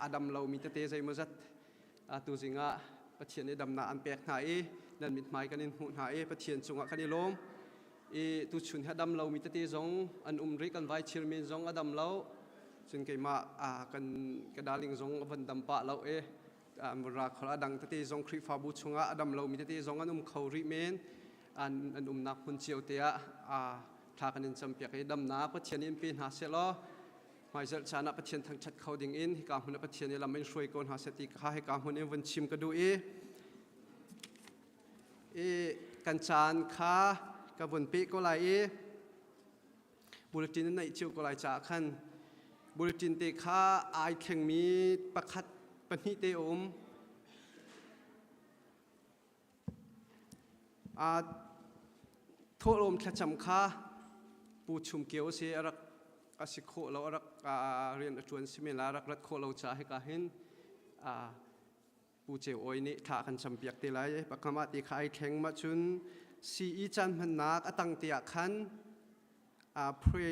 a dam lomi tete zeimawzat tu zingah Pathian nih damnak an pek hna i nan mithmai kan in hmuh hna i Pathian cungah kan i lawm. I tuchun hi a dam lomi tete zong an um rih kan vai chairman zong a dam lo. Cun keimah kan ka darling zong a van dam pah lo i an ra khol a dang tete zong Khrihfabu chungah a dam lomi tete zong an um kho rih men. An an umnak hmun cio te ah thla kan in campiak i damnak Pathian in pe hna seh law hmaizarh caan ah Pathian thangṭhat kho ding in hika hmun ah Pathian i lam in hruai ko hna seh ti kha hika hmun in vun chim ka duh i i kan caan kha ka vun peh ko lai i bulletin in naih cio ko lai caah khan bulletin te kha ai thlengmi pakhat pahnih te a um. Thawhlawm thlacam kha Pu Chum Kio a si. A rak a si khawh lo, a rak rian a ṭuan si men lai, a rak rat khawh lo caah hika hin Pu Ceu Awi nih thla a kan campiak te lai. Pakam ah ti kha ai thleng. Mah cun sii caan hmannak a tang te ah khan pre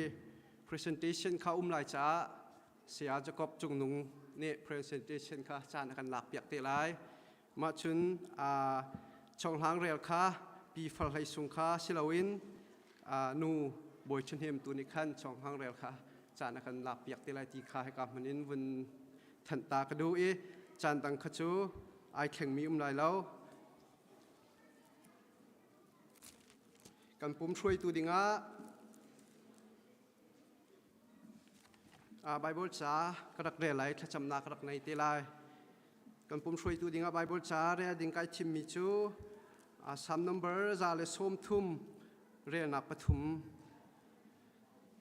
presentation kha um lai caah Saya Jacob Cungnung nih presentation kha caan a kan lakpiak te lai. Mah cun chonghlang rel kha pi far hlei sung kha si loin nu bawi ṭhahnem tu nih khan chonghlang rel kha caan a kan lakpiak te lai ti kha hika hmun in vun thanh ta ka duh i caan dang kha cu ai thlengmi um lai lo. Kan pum hruaitu dingah Bible ca ka rak rel lai, thlacamnak ka rak ngei te lai. Kan pum hruaitu dingah Bible ca rel ding kai thimmi cu Psalm number 130 relnak pathum.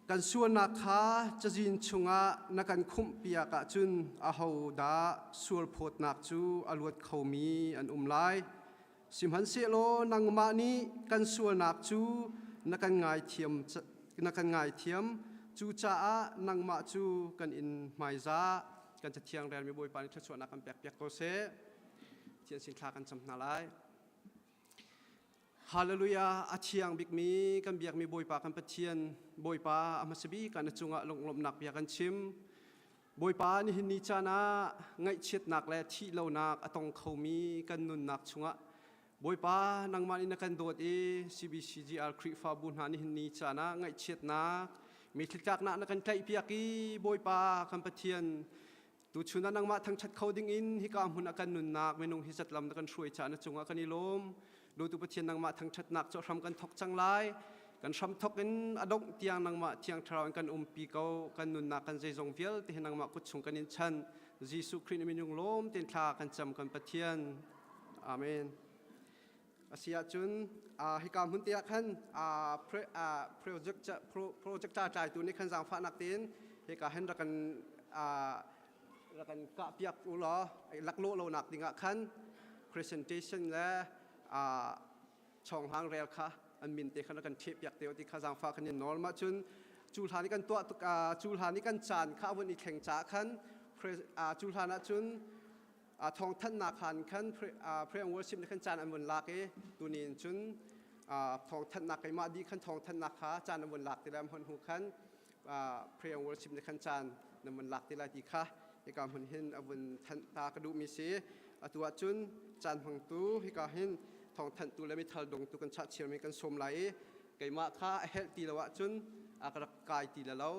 Kan sualnak kha cazin chungah na kan khumhpiak ahcun aho dah sualphawtnak cu a luat khomi an um lai. Sihmanhsehlaw nangmah nih kan sualnak cu na kan ngaithiam, na kan ngaithiam. Cucaah nangmah cu kan in hmaizah. Kan Cathiang relmi Bawipa nih thluachuahnak kan pekpiak ko seh. Thian sin thla kan cam hna lai. Hallelujah! A thiang bikmi kan biakmi Bawipa kan Pathian, Bawipa a hmasa bik ah na cungah lunglawmhnak bia kan chim. Bawipa nihin ni caan ah ngaihchiatnak le thihlonak a tong khomi kan nunnak chungah Bawipa nangmah nih na kan dawt i CBCGR Khrihfabu hna nihin ni caan ah ngaihchiatnak mitthli tlaknak na kan tlaihpiak i Bawipa kan Pathian tuchun ah nangmah thangṭhat kho dingin hika hmun ah kan nunnak minung hi zatlam na kan hruai caah na cungah kan i lawm. Dawtu Pathian nangmah thangṭhatnak cu hram kan thok cang lai. Kan hram thok in a dongh tiang nangmah Thiang Thlarau in kan umpi ko. Kan nunnak kan zeizong vialte hi nangmah kut chung kan in chan. Jesuh Khrih na minung lawm tein thla kan cam kan Pathian. Amen. Asi ahcun hika hmun te ah khan project project ca tlaitu nih khan zaangfahnak tein hika hin rak kan rak kan kahpiak u law laklawh lonak dingah khan presentation le chonghlang rel kha an min te khan rak kan ṭhehpiak te ti kha zaangfah kan in nawl mah cun cu hlan i kan tuah tuk cu hlan i kan caan kha a vun i thleng caah khan cu hlan ah cun thawngthanhnak khan khan prayer and worship nih khan caan an vun lak i tuni in cun thawngthanhnak keimah dih khan thawngthanhnak kha caan an vun lak ti lai hmun hnu khan prayer and worship nih khan caan na vun lak ti lai ti kha hika hmun hin a vun thanh ta ka duhmi si. Atu ahcun caan hmangtu hika hin thawngthanhtu le mithal dongtu kan chah chiarmi kan sawm lai i keimah kha a helh ti lo ahcun a ka rak kai ti la lo.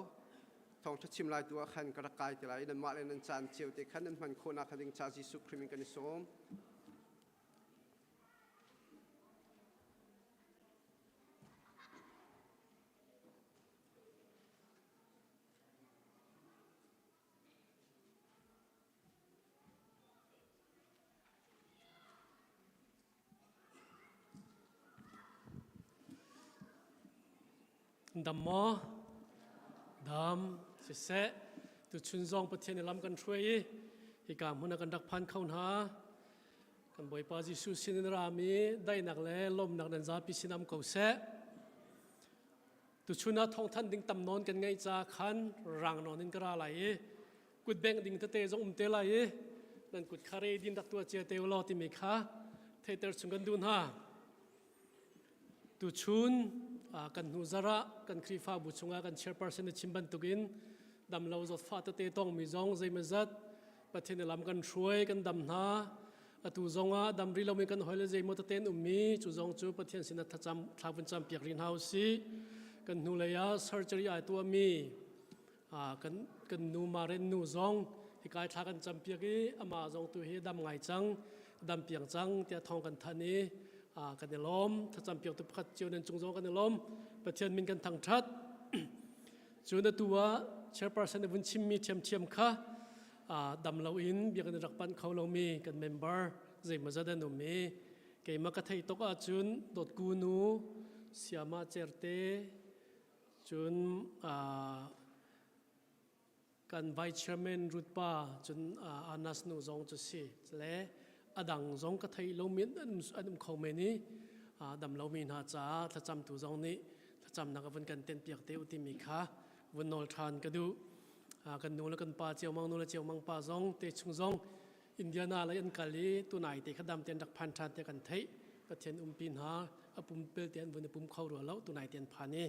Thawngṭha chim lai tu ah khan ka rak kai ti lai i nanmah le nan caan cio te khan nan hman khawhnak kha ding ca Jesuh Khrih min kan i sawm. Dam maw? Dam siseh tuchun zong Pathian i lam kan hruai i hika hmun ah kan rak phan kho hna. Kan Bawipa Jesuh sin in rami daihnak le lawmnak nan zapi sin am ko seh. Tuchun ah thawngthanh ding tam nawn kan ngeih ca khan rang nawn in ka ra lai i kutbengh ding tete zong um te lai i nan kut kha re din rak tuah cia te ulaw timi kha theihter chung kan duh hna. Tuchun kan hnu zarah kan Khrihfabu chungah kan chairperson na chim bantukin damlo zawtfah tete tongmi zong zeimazat Pathian lam kan hruai kan dam hna. Atu zongah dam rih lomi kan hoi le zeimaw teten ummi cu zong cu Pathian sinah thlacam thla vun cam piak rih hna usih. Kan hnulei ah surgery ai tuahmi kan kan nu Maren nu zong hikai thla kan cam piak i amah zong tu hi dam ngai cang dam piang cang tiah thawng kan thanh i kan i lawm thlacam piak tu pakhat cio nan cung zong kan i lawm Pathian min kan thangṭhat cun atu ah chairperson vun chimmi ṭhiamṭhiam kha dam loin biakinn rak panh kho lomi kan member zeimawzat an um i keimah ka theih tok ahcun dawtku nu siama certe cun kan vice chairman Ruth pa cun Anas nu zong cu si le a dang zong ka thei lomi an um kho men i dam lomi hna caah thlacamtu zong nih thlacamnak a vun kan ten piak te u timi kha vun nawl ṭhan ka duh. Kan nu le kan pa Ceumang nu le Ceumang pa zong te chung zong Indiana lei an kal i tunai te kha dam ten rak phan ṭhan te kan theih. Pathian umpi hna a pum pel te an vun i pum kho rua lo tunai te an phan i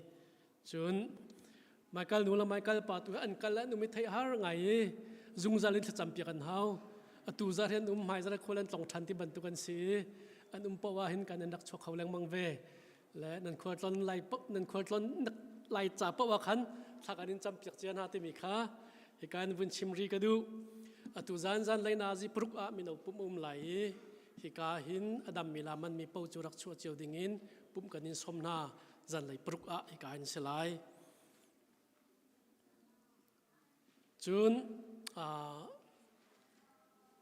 cun Michael nu le Michael pa tu an kal an um i theih har ngai i zungzal in thlacam piak an hau. Atu zar hin um hmai zar khual an tlong ṭhan ti bantuk an si i an um poah hin kan an rak chuak kho lengmang ve. Le nan khualtlawn lai nan khualtlawn lai ca poah khan thla kan in cam piak cia hna timi kha hika in vun chim ri ka duh. Atu zan zan lei nazi paruk ah mino pum um lai i hika hin a dammi la man mi po cu rak chuah cio ding in pum kan in som hna zanlei paruk ah hika in si lai. Cun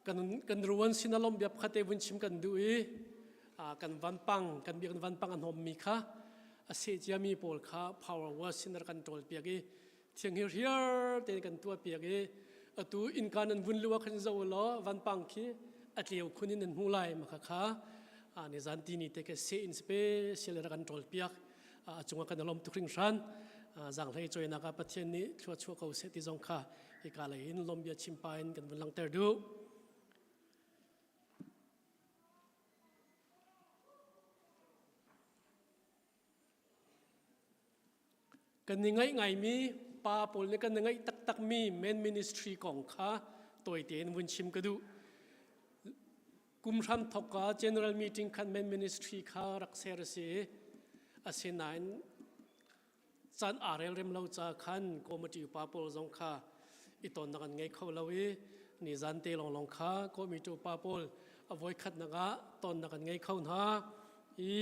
kan kan ruan sin alom bia pakhat te vun chim kan duh i kan vanpang kan biak vanpang an hom mi kha a seh ciami pawl kha power wash sin kan ṭawl piak i thiang hir hiar te kan tuah piak i atu innka nan vun lu ah khan zo law vanpang khi a tleu khun in nan hmu lai ma kha kha ni zan ti ni te ke se in special kan ṭawl piak a cungah kan lawm tuk hringhran zanghlei coinak ah Pathian nih thlua chuah ko seh ti zong kha hika lei in lawm bia chim pa in kan vun langhter duh. Kan i ngaih ngaimi pa pawl nih kan i ngaih taktakmi men ministry kong kha tawi tein vun chim ka duh. Kum hram thok ah general meeting khan men ministry kha rak ser a si i asinain caan aa rel rem lo ca khan committee upa pawl zong kha i tonnak an ngei kho lo i nizan te lawnglawng kha committee upa pawl a voikhatnak ah tonnak an ngei kho hna i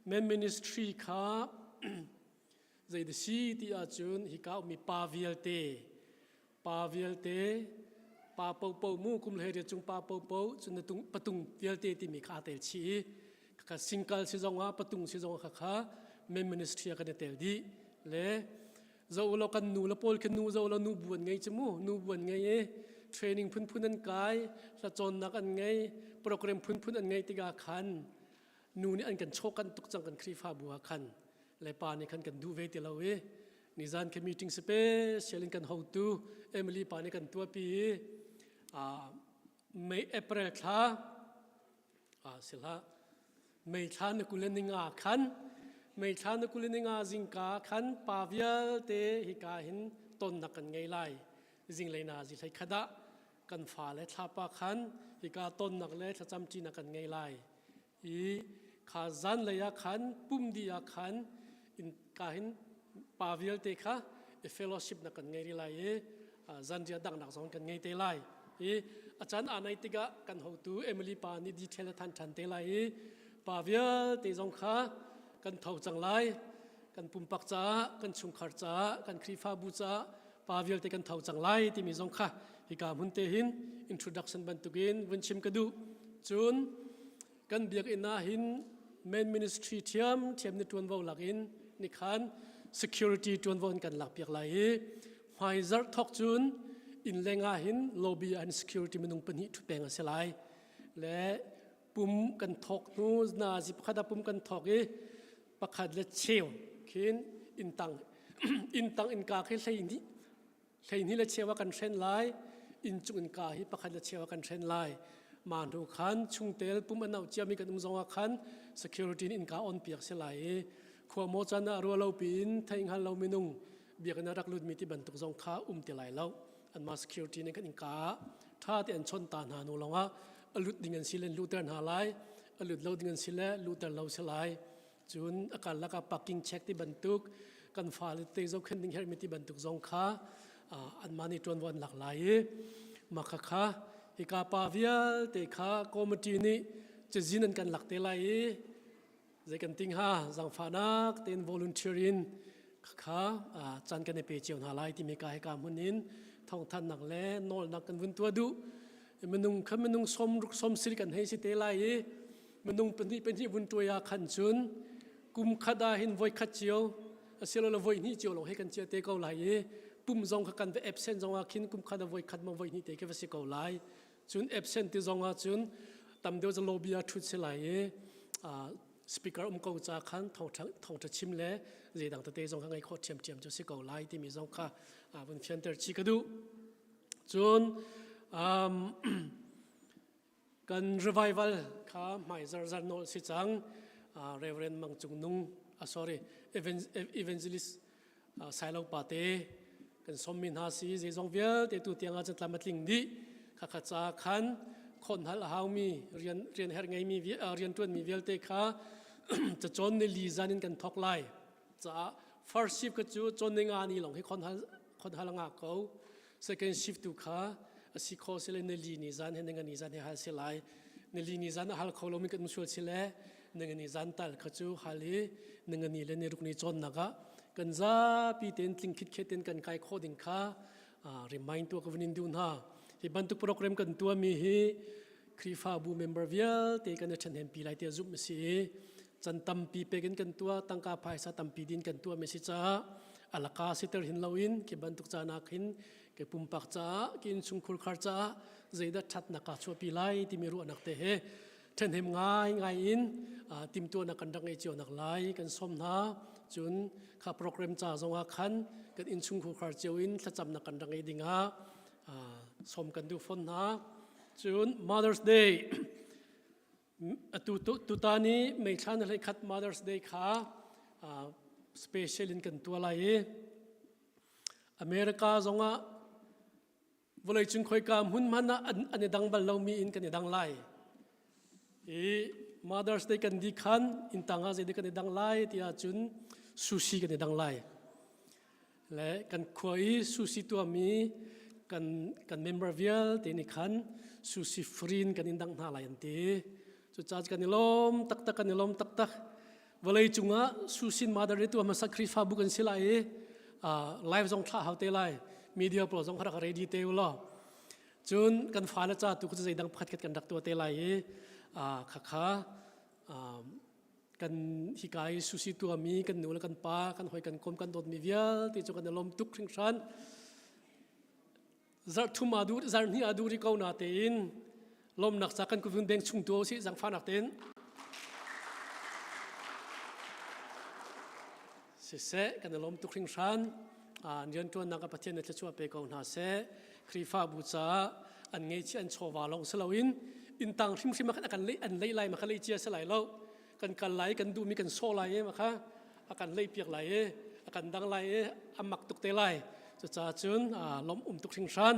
men ministry kha zei si ti ahcun hika ummi pa vialte pa vialte pa popo mu kum hlei riat cung pa popo cun na tung patung vialte timi kha aa tel chih i kha single si zong ah patung si zong ah kha kha men ministry ah kan i tel dih le zo lo kan nu le pawl khi nu zo lo nu bu an ngei chu mu nu bu an ngei i training phunphun an kai hlacawnnak an ngei program phunphun an ngei tikah khan nu nih an kan chawkan tuk cang kan Khrihfabu ah khan le pa nih khan kan duh ve ti lo i nizan khi meeting special in kan hotu Emily pa nih kan tuahpi i May April thla sila May thla na kul ni nga khan May thla na kul ni nga zingka khan pa vialte hika hin tonnak kan ngei lai zinglei na zi hlei khada kan fa le thlapa khan hika tonnak le thlacam ṭinak kan ngei lai i kha zan lei ah khan pum dih ah khan in ka hin pa vialte kha i fellowship na kan ngei rih lai i zanriah danghnak zong kan ngei te lai i a caan aa nai tikah kan hotu Emily pa nih detail a than ṭhan te lai i pa vialte zong kha kan tho cang lai kan pumpak caah kan chungkhar caah kan Khrihfabu caah pa vialte kan tho cang lai timi zong kha hika hmun te hin introduction bantukin vun chim ka duh cun kan biakinn ah hin main ministry thiam thiam ni tuanvo lak in ni khan security tuanvo in kan lak piak lai i hmai zarh thok cun inn leng ah hin lobby and security minung pahnih thu peng a si lai le pum kan thok hnu na zi pakhat ah pum kan thok i pakhat le cheu khin intang intang innka khi hlei hlei hnih le cheu ah kan hren lai inncung innka hi pakhat le cheu ah kan hren lai ma hnu khan chungtel pum an auh ciami kan um zong ah khan security in innka on piak si lai i khua maw chan ah rualo piin thei hngal lo minung biakinn ah rak lut mi ti bantuk zong kha um ti lai lo anmah security nih kan innka ah. Tha te an chon ta hna nu longah a lut ding an si le luter hna lai, a lut lo ding an si le luter lo si lai. Cun a karlak ah parking check ti bantuk kan fale te zohkhenh ding herhmi ti bantuk zong kha anmah nih ṭuanvo an lak lai i mah khakha hika pa vialte kha committee nih cazin an kan lak te lai i zei kan ting ha zaangfahnak tein volunteer in khakha caan kan i pe cio hna lai timi ka hika hmun in thawngthannak le nawlnak kan vun tuah duh. Minung kha minung som ruk som sir kan hei si te lai i minung pahnih pahnih vun tuai ah khan cun kum khat ah hin voi khat cio asilole voi hnih cio lawng he kan chia te ko lai i pum zong kha kan va absent zong ah khin kum khat ah voi khat ma voi hnih te ke va si ko lai. Cun absent ti zong ah cun tam deuh cu lobby ah thut si lai i speaker um ko ca khan thawngtha chim le zeidang tete zong kha ngei khawh ṭhiamṭhiam cu si ko lai timi zong kha vun fianter chi ka duh. Cun kan revival kha hmai zarzar nawl si cang. Reverend Mang Cung Nung, sorry, Evangelist Sailo pate kan sawmmi hna si zeizong vialte tu tiang ah cun tlam a tling dih. Khakha ca khan khon hal a haumi rian rian her ngeimi rian tuanmi vialte kha cacawn ni li zan in kan thok lai caah first shift ka cu cawn ni nga ni long hi khon hal khon hal nga ko. Second shift tu kha a si kho sile ni li ni zan he ni ni zan he hal si lai. Ni li ni zan a hal kho lomi kan sual si le ni ni zan tal kha cu hal i ni ni le ni ruk ni cawn nak ah kan zapi tein tling khit khet in kan kai kho ding kha remind tu ka vun in duh hna. Hi bantuk program kan tuah mi hi Khrihfabu member vialte kan i ṭhenhem pi lai tiah zumh a si i can tampi pek in kan tuah, tangka phaisa tampi din kan tuah mi si caah alaka siter hin loin khi bantuk caan ah khin ke pumpak caah ke innchungkhur khar caah zeidah ṭhatnak ka chuahpi lai timi ruahnak te he ṭhenhem ngai ngai in timtuahnak kan rak ngei cio nak lai kan sawm hna. Cun kha program ca zongah khan kan innchungkhur khar cio in thlacamnak kan rak ngei dingah sawm kan duh fawn hna. Cun Mother's Day atu tutan i May thla na 11 Mother's Day kha special in kan tuah lai i America zongah vawleicung khoika hmun hmanh ah an i dang bal lomi in kan i dang lai i Mother's Day kan di khan intang ah zeidik kan i dang lai tiah cun sushi kan i dang lai le kan khua i sushi tuahmi kan kan member vialte nih khan sushi free in kan in dang hna lai an ti. Cucaah kan i lawm taktak, kan i lawm taktak. Vawlei cungah sushi mother i tuah hmasa Khrihfabu kan si lai i live zong thlah hau te lai, media pawl zong rak ready te u law. Cun kan fale ca tu cu zeidang pakhat khat kan rak tuah te lai i khakha kan hika i sushi tuahmi kan nu le kan pa kan hoi kan kom kan dawtmi vialte cu kan i lawm tuk hringhran. Zarh thum aa dur, zarh hnih aa dur i ko na tein lawmnak ca kan kuvun beng chung tu si zangfahnak tein siseh kan i lawm tuk hringhran. Rianṭuannak ah Pathian nih thluachuah pe ko hna seh. Khrihfabu caah an ngeihchiah an chawva lawng si loin inntang hrimhrim ah khan a kan leih an leih lai ma kha leih cia si lai lo. Kan kal lai kan duhmi kan sawh lai i ma kha a kan leih piak lai i a kan dang lai i a mak tuk te lai. Cucaah cun lawmh um tuk hringhran.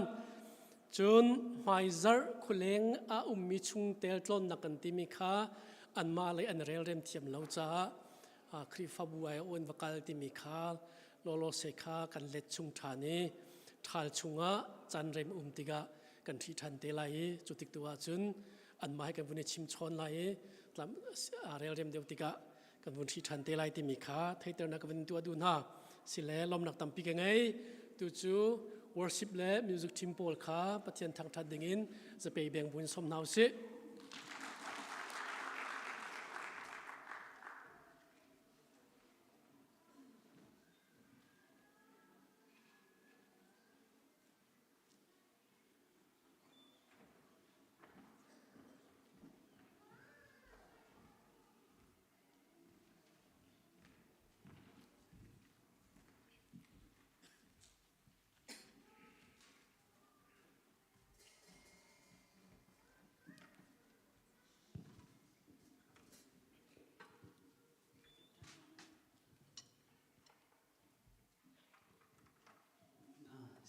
Cun hmaizarh khuleng a ummi chungtel tlawnnak kan timi kha anmah lei an relrem thiam lo caah Khrihfabu ai awn va kal timi kha lawlaw se kha kan let chung ṭhan i ṭhal chungah caan rem um tikah kan ṭhi ṭhan te lai i cu tik tu ahcun anmah he kan vun i chim chawn lai i relrem deuh tikah kan vun ṭhi ṭhan te lai timi kha theiternak ka vun tuah duh hna. Sile lawmnak tampi ka ngei. Tu cu worship le music team pawl kha Pathian thangṭhat dingin zapei beng buin sawm hna usih.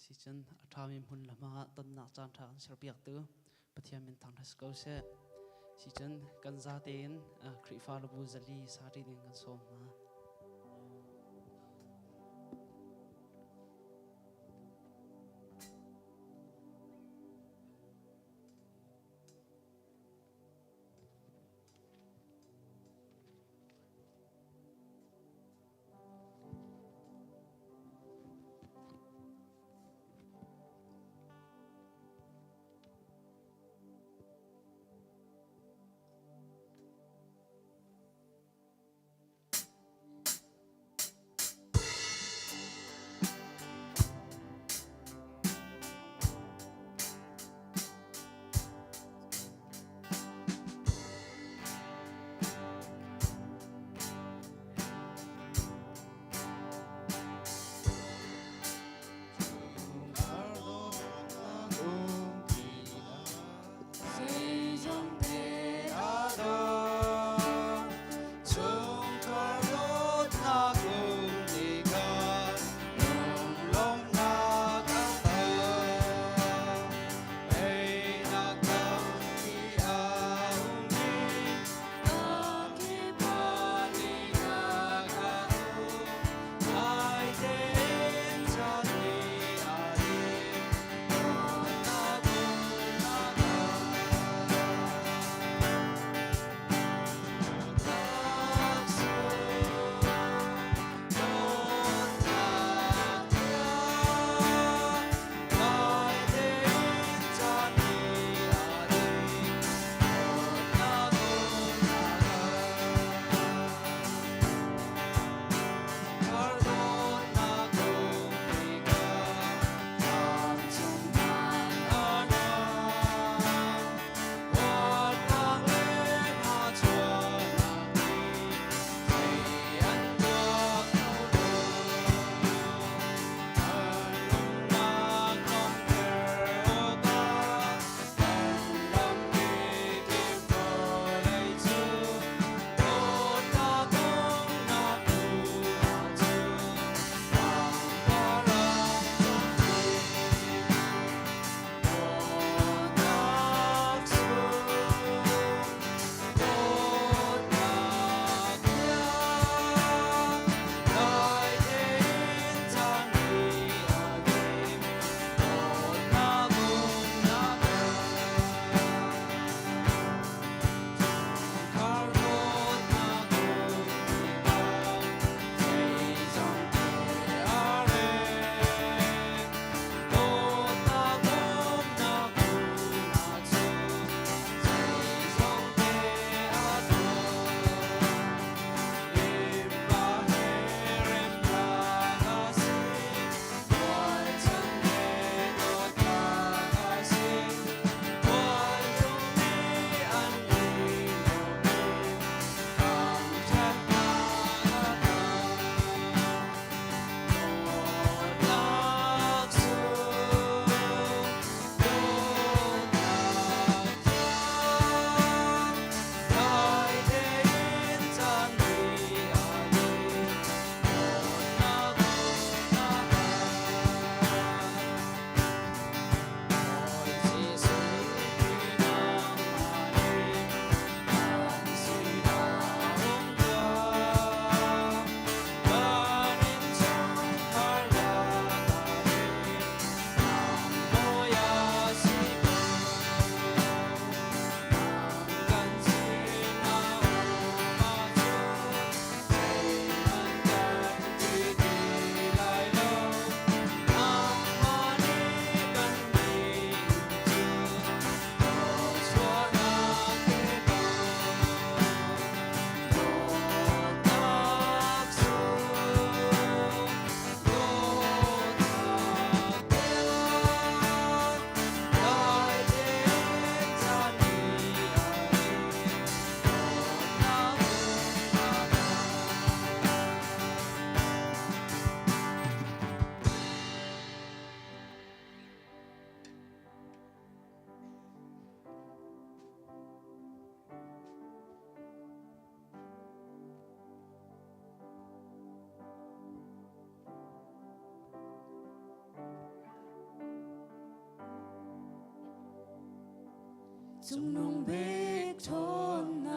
Sicun a ṭhami hmun le hma ah tonnak caan ṭha kan serpiaktu Pathian min thangṭhat si ko seh. Sicun kan zate in Khrihfa lubu zali sari ding kan sawm hna. Cungnung bik ṭhawnnak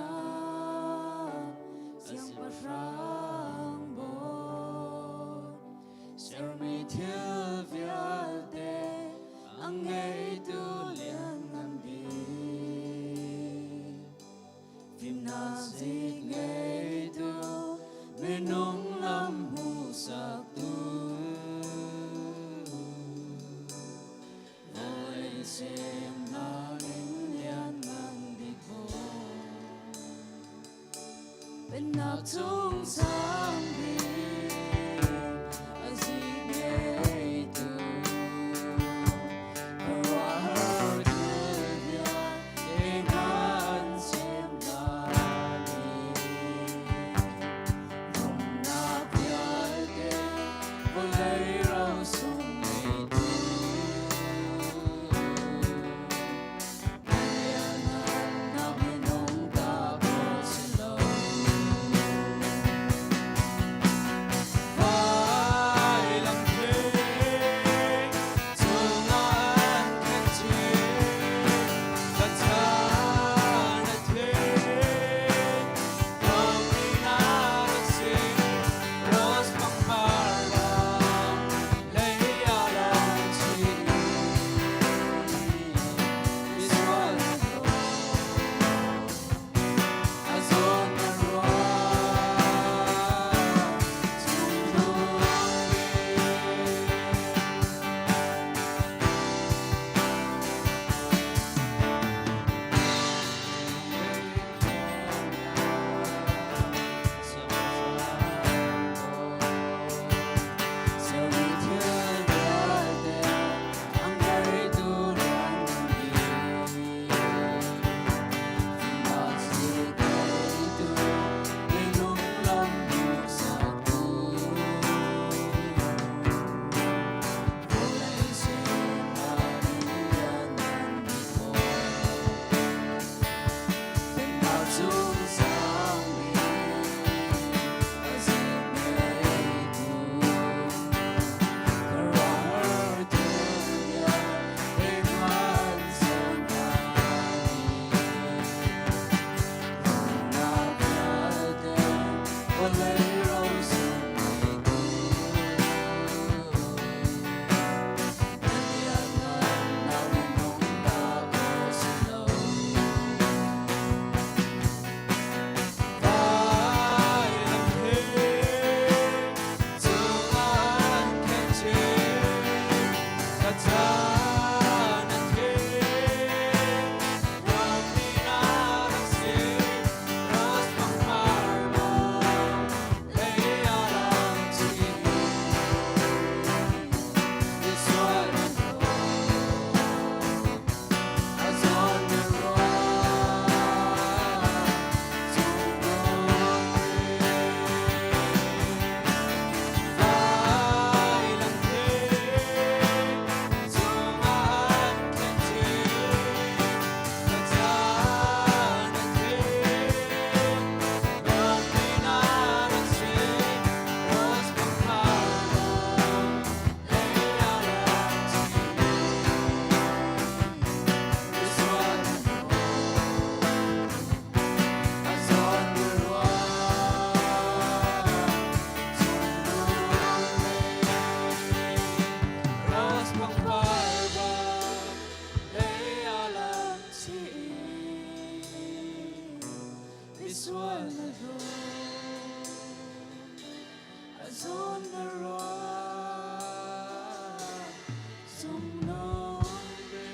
siangpahrang bawi sermi thil vialte a ngeitu lianngan bik fimnak zik ngeitu minung lam hmuhsaktu Vawlei semnak in lianngan bik bawi Pennak cung sang bik a zik ngeitu khuaruahhar thil vialte hna an semnak Rumnak vialte vawlei rosung ngeitu Lianngannak minung ta khawh si lo. Vailam he cungah an khenhchih, ka chan a the. Thawnginn si, rose pangpar bang lei ah lang chih. Misual na a zawn na ruah, cungnung bik. Sermi thil vialte a ngeitu lianngan bik. Fimnak zik ngeitu minung lam hmuhsaktu. Vawlei semnak in lianngan bik bawi. Pennak cung sang bik a zik ngeitu. Khuaruahhar thil vialte hman semnak Rumnak vialte vawlei rosung ngeitu. Na lianngannak minung ta khawh si lo. Vailam he cungah an khenhchih, ka chan a the. Rammi na rak si, rose pangpar bang lei ah lang chih. Misual na a zawn na ruah, cungnung bik. Vailam he cungah an khenhchih, ka chan a the. Rammi na rak si, rose pangpar bang lei ah lang chih. Misual na a zawn na ruah, cungnung bik. Rose pangpar bang lei ah lang chih. Misual na a zawn na ruah, cungnung bik.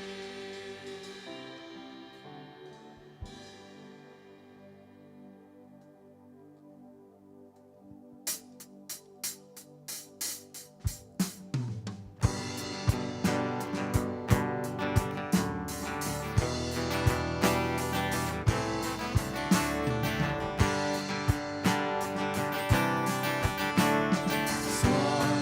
Sual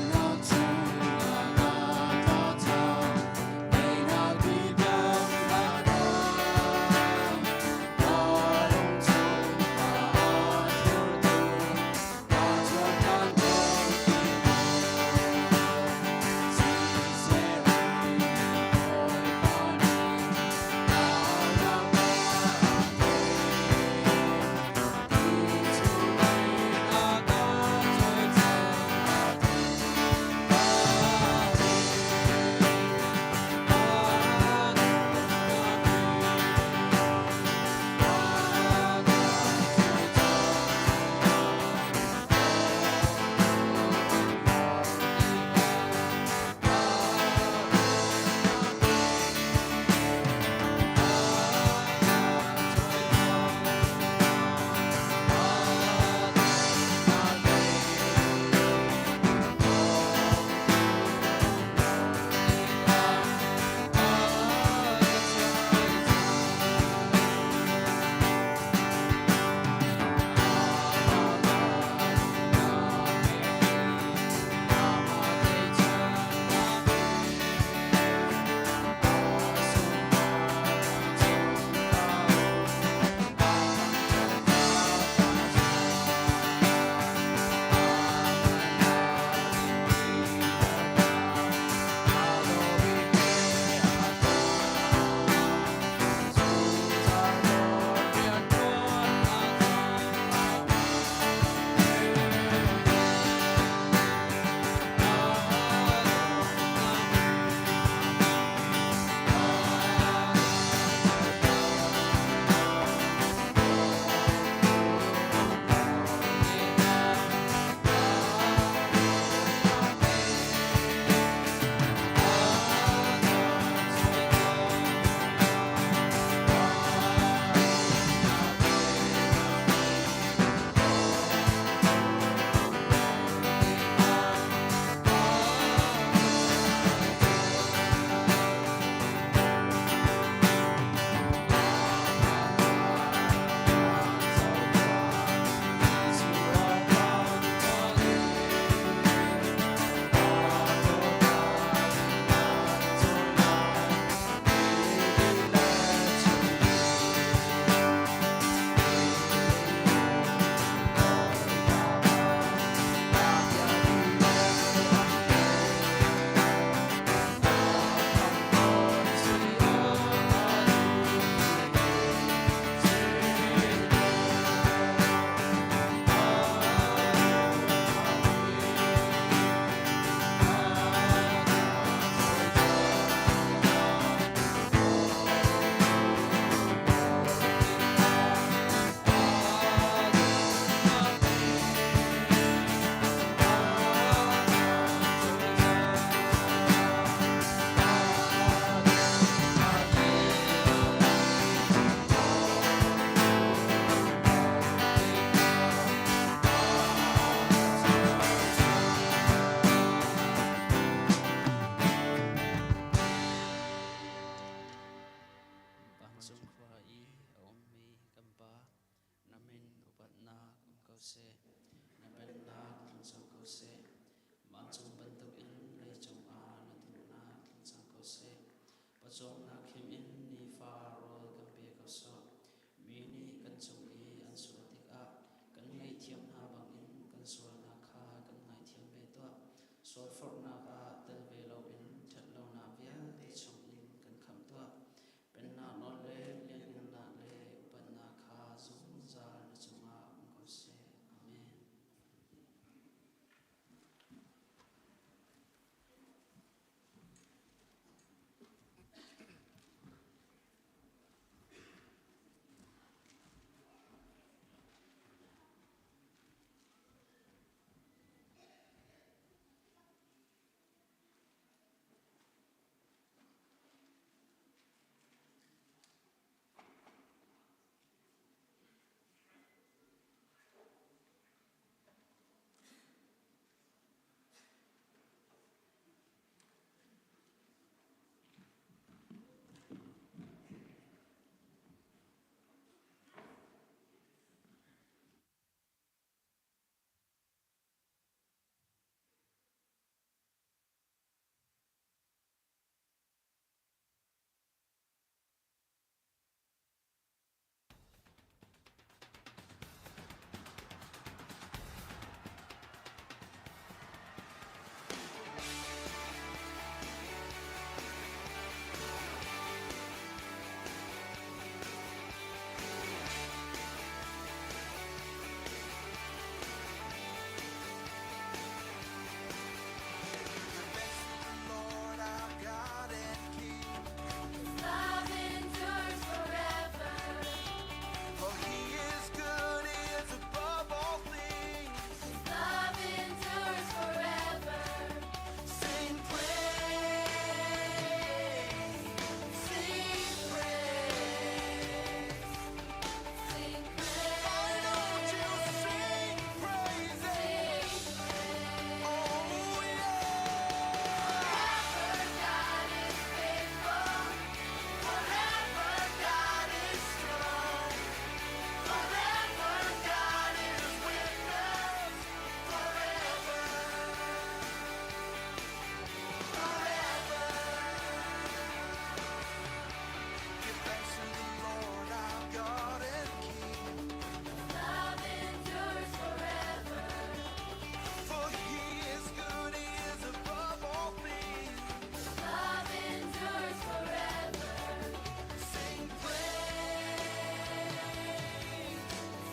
Vancung khua i a ummi kan Pa, na min upatnak um ko seh. Na pennak tlung cang ko seh. Vancung bantukin leicung ah na duhnak tlung cang ko seh. Pawcawmnak him in nifa rawl kan pe ko sawh. Mi nih kan cung i an sual tikah kan ngaihthiam hna bangin kan sualnak kha kan ngaithiam ve tuah. Sualforhnak ah tel ve loin ṭhatlonak vialte chungin kan khamh tuah. Pennak nawl le lianhngannak le upatnak kha zungzal na cungah um ko seh. Amen. Lord our God and King, Love endures forever. for He is good, He is above all things. Love endures forever. Sing praise, sing praise. Sing Why don't you sing praises? Oh yeah. Forever God is faithful. Forever God is strong. Forever God is with us. Forever. Forever. Give thanks to the Lord our God and King. Love endures forever. For he is good, he is above all things. Love endures forever. Sing praise.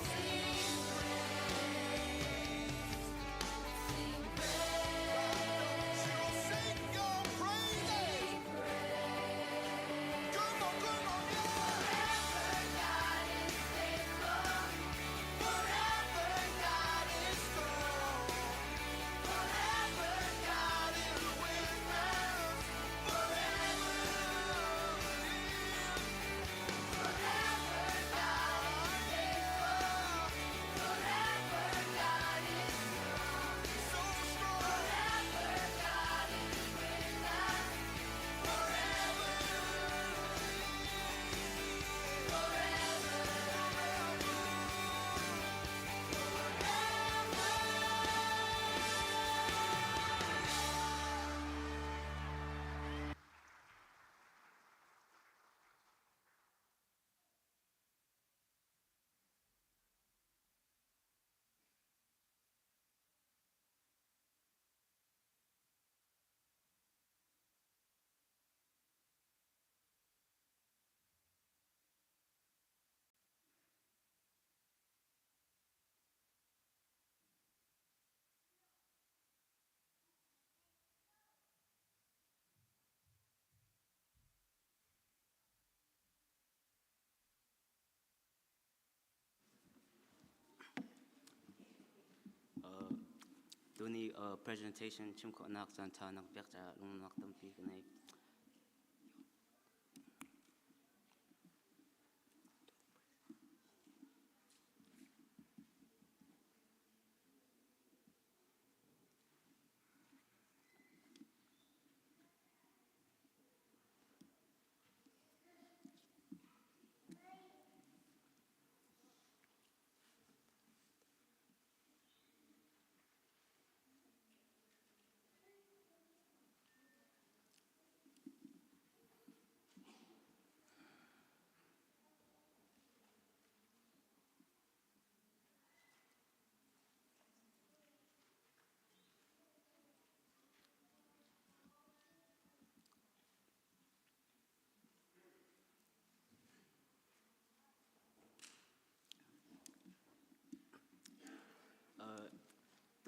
Sing praise. Sing You sing your praises. Come on, come on, yeah. Forever God is faithful. Forever God is strong. Forever God is with us. Forever. Forever God is faithful. Forever God is strong. So strong. Forever God is with us. Forever. Forever. Tuni presentation chim khawhnak caan ṭha nak pek caah lungnak tampi ka nei.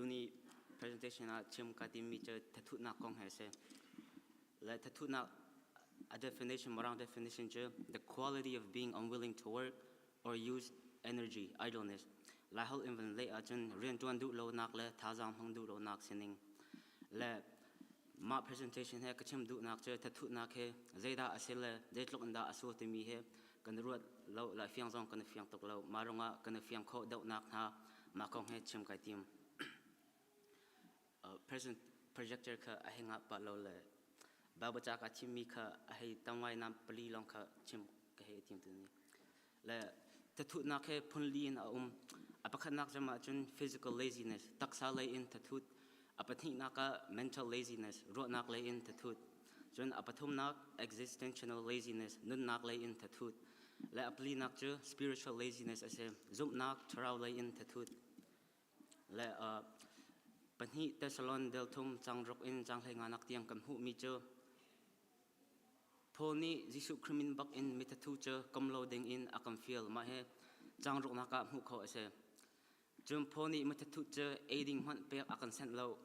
Tuni presentation ah chim ka timmi cu thathutnak kong he a si. Le thathutnak a definition, Mirang definition cu the quality of being unwilling to work or use energy, idleness. Laiholh in van leh ahcun rianṭuan duh lonak le thazaang hmang duh lonak sining. Le mah presentation he ka chim duhnak cu thathutnak he zeidah a si le zeitluk in dah a su timi he kan ruat lo le fiang zong kan i fiang tuk lo. Mah ruangah kan i fiang khawh deuhnak hna mah kong he chim kai tim. Present projector kha a hei ngah pah lo le Bible ca ka chimmi kha a hei tam ngai nam pali lawng kha chim ka hei tim tu ni. Le thathutnak he phunli in a um. A pakhatnak cem ahcun physical laziness, taksa lei in thathut. A pahnihnak ah mental laziness, ruahnak lei in thathut. Cun a pathumnak existential laziness, nunnak lei in thathut. Le a palinak cu spiritual laziness a si, zumhnak thlarau lei in thathut. Le pahnih Thessalon del thum cang ruk in cang hlei nga nak tiang kan hmuhmi cu Paul nih Jesuh Khrih min bak in mithathu cu kom lo ding in a kan fial. Mah hi cang ruknak ah hmuh khawh a si. Cun Paul nih mithathu cu ei ding hmanh pek a kan senh lo.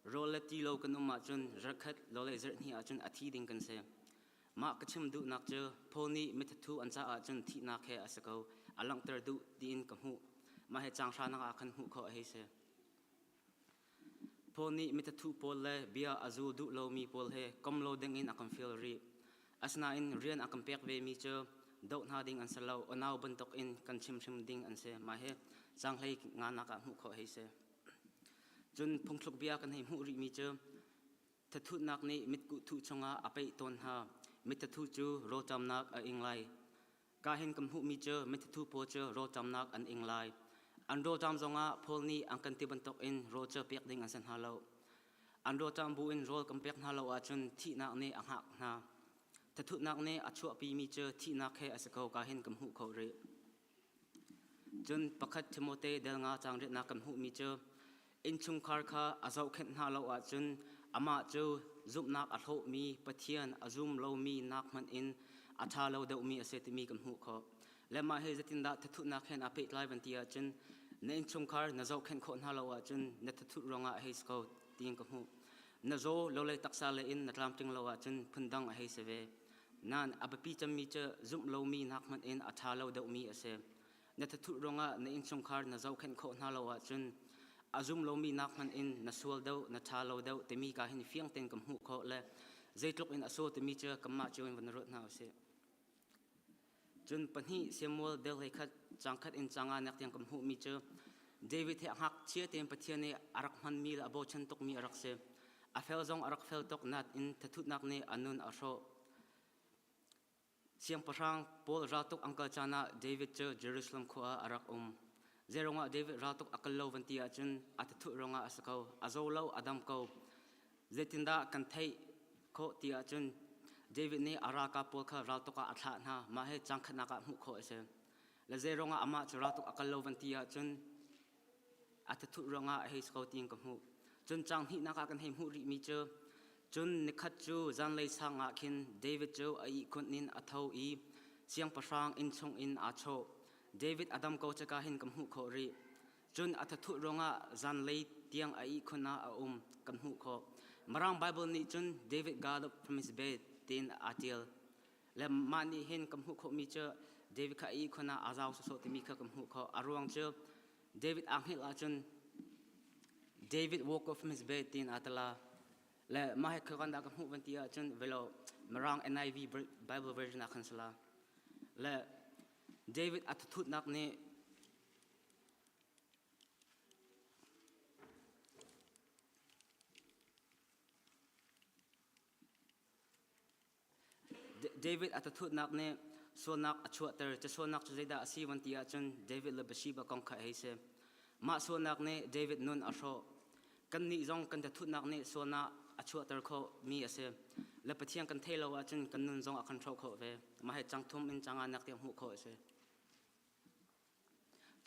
Rawl le ti lo kan um ahcun zarhkhat lo le zarhhnih ahcun a thi ding kan si. Mah ka chim duhnak cu Paul nih mithathu an caah cun thihnak he a si ko. A langhter duh tiin ka hmuh. Mah hi caang hranak ah khan hmuh khawh a hei si. Paul nih mitathu pawl le bia a zul duh lomi pawl he kom lo dingin a kan fial rih. Asinain rian a kan pek vemi cu doh hna ding an si lo, unau bantukin kan chim hrim ding an si. Mah hi caanghlei nganak ah hmuh khawh hei si. Cun phungthluk bia kan hei hmuh rihmi cu thathutnak nih mitkuh thuh chungah a peih tawn hna. Mithathu cu rawlṭamnak a ing lai. Ka hin kan hmuhmi cu mithathu pawl cu rawlṭamnak an ing lai. An rawlṭam zongah Paul nih an kan ti bantukin rawl cu pek ding an si hna lo. An rawlṭam buin rawl kan pek hna lo ahcun thihnak nih a hngak hna. Thathutnak nih a chuahpimi cu thihnak he a si ko ka hin kan hmuh khawh rih. Cun pakhat Timote del nga caang riatnak kan hmuhmi cu innchungkhar kha a zohkhenh hna lo ahcun amah cu zumhnak a hlawhmi Pathian a zum lomi nak hmanh in a ṭha lo deuhmi a si timi kan hmuh khawh. Le mah hi zeitindah thathutnak hen aa pehtlai van ti ahcun na innchungkhar na zohkhenh khawh hna lo ahcun na thathut ruangah a hei si ko tiin ka hmuh. Na zaw lo le taksa le in na tlamtling lo ahcun phundang a hei si ve. Nain a biapi cemmi cu zumh lomi nak hmanh in a ṭha lo deuhmi a si. Na thathut ruangah na innchungkhar na zohkhenh khawh hna lo ahcun a zum lomi nak hmanh in na sual deuh, na ṭha lo deuh timi ka hin fiang tein kan hmuh khawh le zeitluk in a sual timi cu kanmah cio in van ruat hna usih. Cun pahnih Samuel del hlei khat cang khat in canga nak tiang kan hmuhmi cu David he a ngakchia tein Pathian nih a rak hmanmi le a bochan tukmi a rak si. A fel zong a rak fel tuk nain thathutnak nih a nun a hrawh. Siangpahrang Paul raltuk an kal caan ah David cu Jerusalem khua ah a rak um. Zeiruangah David raltuk a kal lo van ti ahcun a thathut ruangah a si ko. A zaw lo, a dam ko. Zeitindah kan theih khawh ti ahcun David nih a ralkap pawl kha raltuk ah a thlah hna. Mah hi caang khatnak ah hmuh khawh a si. Le zeiruangah amah cu raltuk a kal lo van ti ahcun a thathut ruangah a hei si ko tiin ka hmuh. Cun caang hnihnak ah kan hei hmuh rihmi cu cun nikhat cu zanlei sang ah khin David cu a ihkhun in a tho i siangpahrang inn chung in aa chawh. David a dam ko caka hin kan hmuh khawh rih. Cun a thathut ruangah zanlei tiang a ihkhun ah a um kan hmuh khawh. Mirang Bible nih cun David got up from his bed tiin aa ṭial. Le mah nih hin kan hmuh khawhmi cu David kha a ihkhun ah aa zau sawsawh timi kha kan hmuh khawh. A ruang cu David aa hngilh ahcun David woke up from his bed tiin aa tala. Le mah hi khakan dah ka hmuh van ti ahcun velo Mirang NIV Bible version ah khan sala. Le David a thathutnak nih David a thathutnak nih sualnak a chuahter. Cu sualnak cu zeidah a si van ti ahcun David le Bathsheba kong kha hei si. Mah sualnak nih David nun a hrawh. Kannih zong kan thathutnak nih sualnak a chuahter khawhmi a si. Le Pathian kan thei lo ahcun kan nun zong a kan hrawh khawh ve. Mah hi cang thum in canga nak tiang hmuh khawh a si.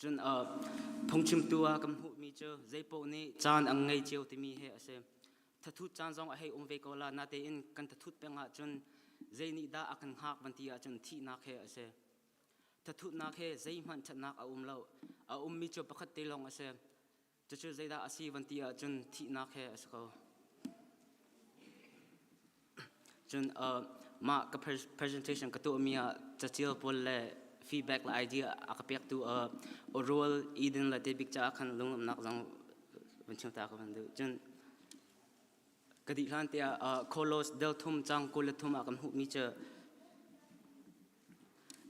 Cun phungchimtu ah kan hmuhmi cu zeipaoh nih caan an ngei cio timi hi a si. Thathut caan zong a hei um ve ko la natein kan thathut peng ahcun zei nih dah a kan hngak van ti ahcun thihnak he a si. Thathutnak he zeihmanh ṭhatnak a um lo. A ummi cu pakhat te lawng a si. Cucu zeidah a si van ti ahcun thihnak he a si ko. Cun uh, mah ka presentation ka tuahmi ah catial pawl le feedback le idea a ka pektu uh, Orual Eden le Tebik caah khan lunglawmhnak zong van chim ta ka van duh. Cun ka dih hlan tiah uh, Kolos del thum cang 23 ah kan hmuhmi cu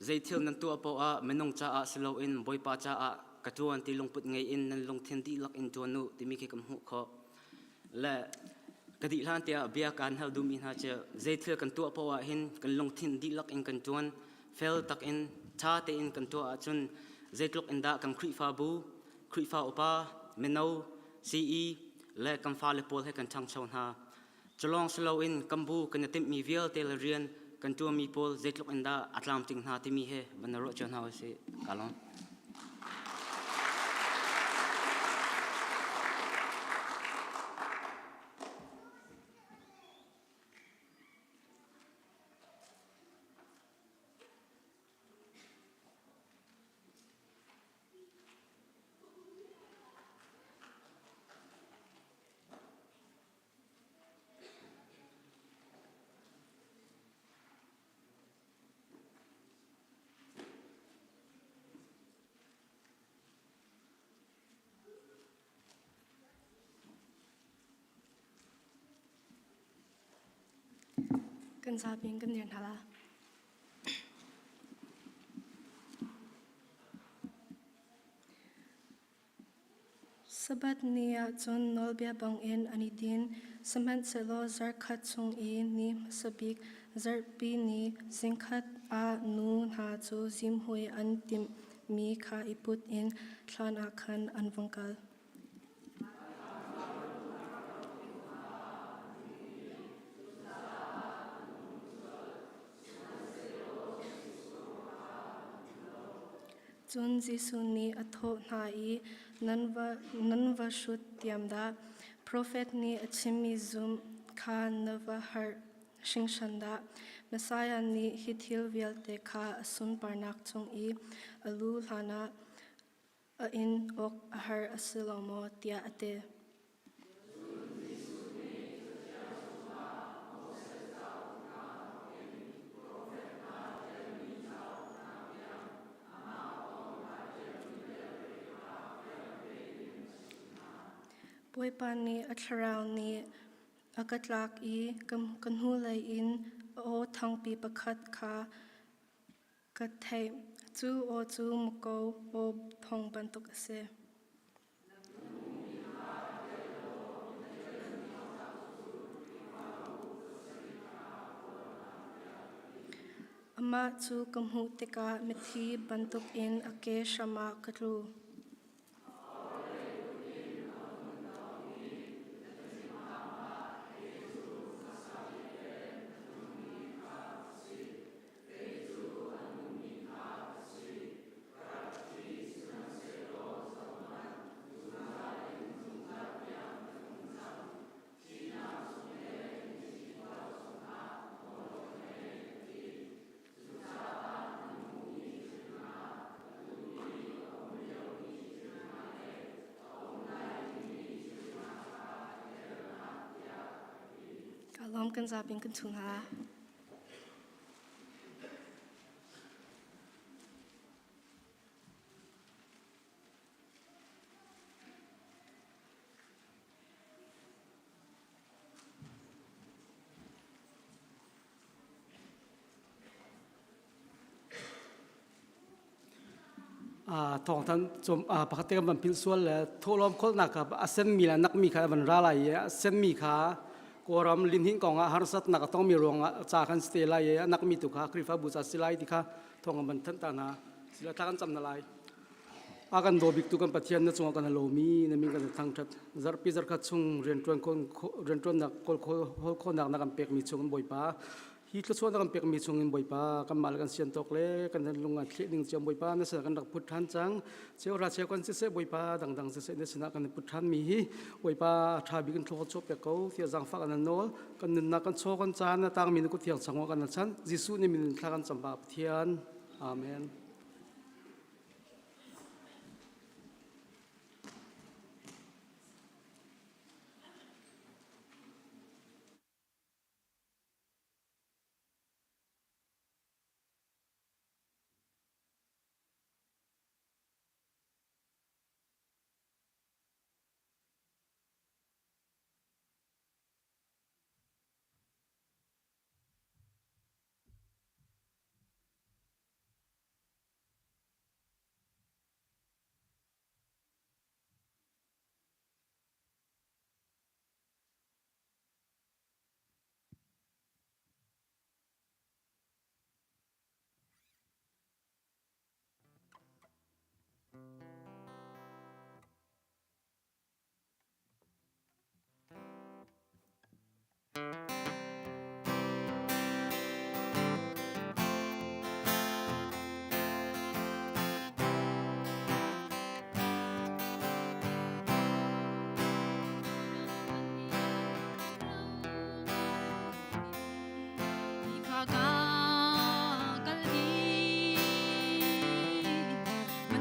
Zeithil nan tuah paoh ah minung caah si loin Bawipa caah ka ṭuan ti lungput ngei in nan lungthin dihlak in ṭuan u timi khi kan hmuh khawh. Le ka dih hlan tiah bia kaan hal duhmi hna cu zeithil kan tuah paoh ah hin kan lungthin dihlak in kan ṭuan, fel takin ṭha tein kan tuah ahcun zeitluk in dah kan Khrihfabu, Khrihfa upa, mino, CE le kan fale pawl he kan ṭhangcho hna. Culawng si loin kan bu kan i timhmi vialte le rian kan ṭuanmi pawl zeitluk in dah a tlamtling hna timi he van i ruah cio hna usih. Ka lawm. Kan zapi in kan dir hna la. Sabbath ni ah cun nawlbia bangin an i din, sihmanhsehlaw zarhkhat chung i ni hmasa bik zarhpi ni zingkhat ah nu hna cu zimhui an timhmi kha i put in thlan ah khan an vung kal. Cun Jesuh nih a thawh hna i, Nan va hrut diam dah! Profet nih a chimmi zumh kha na va harh hringhran dah! Messiah nih hi thil vialte kha a sunparnak chung i a lu hlanah a in awk a har a si lo maw? tiah a ti. Bawipa nih a thlarau nih a ka tlak i ka hnulei in aw thangpi pakhat kha ka theih. Cu aw cu muko aw thawng bantuk a si. Amah cu ka hmuh tikah mithi bantukin a ke hram ah ka tlu. Ka lawm kan zapi in kan chung hna. Thawngthan cum pakhat te kan van philh sual le thawhlawm kholnak kha a senmi le nakmi kha van ra lai i a senmi kha Kawlram linhinh kong ah harsatnak a tongmi ruangah ca kan si te lai i a nakmi tu kha Khrihfabu ca si lai ti kha thawng kan van thanh ta hna. Sila thla kan cam na lai. A kan daw biktu kan Pathian na cungah kan lomi na min kan thangthat. Zarhpi zarkhat chung riantuan riantuannak kawl khawhnak na kan pekmi chung Bawipa Hi thluachuah na kan pekmi chungin Bawipa kanmah le kan sian tawk le kan lung ah thleh ding cio Bawipa na sinah kan rak put ṭhan cang. Cheuhra cheu kan siseh Bawipa dangdang siseh na sinah kan put ṭhan mi hi Bawipa ṭha bik in thlua chuah pek ko tiah zaangfah kan nawl. Kan nunnak kan chaw kan caan na tangmi na kut thiang changah kan chan. Jesuh nih min in thla kan cam ba Pathian. Amen.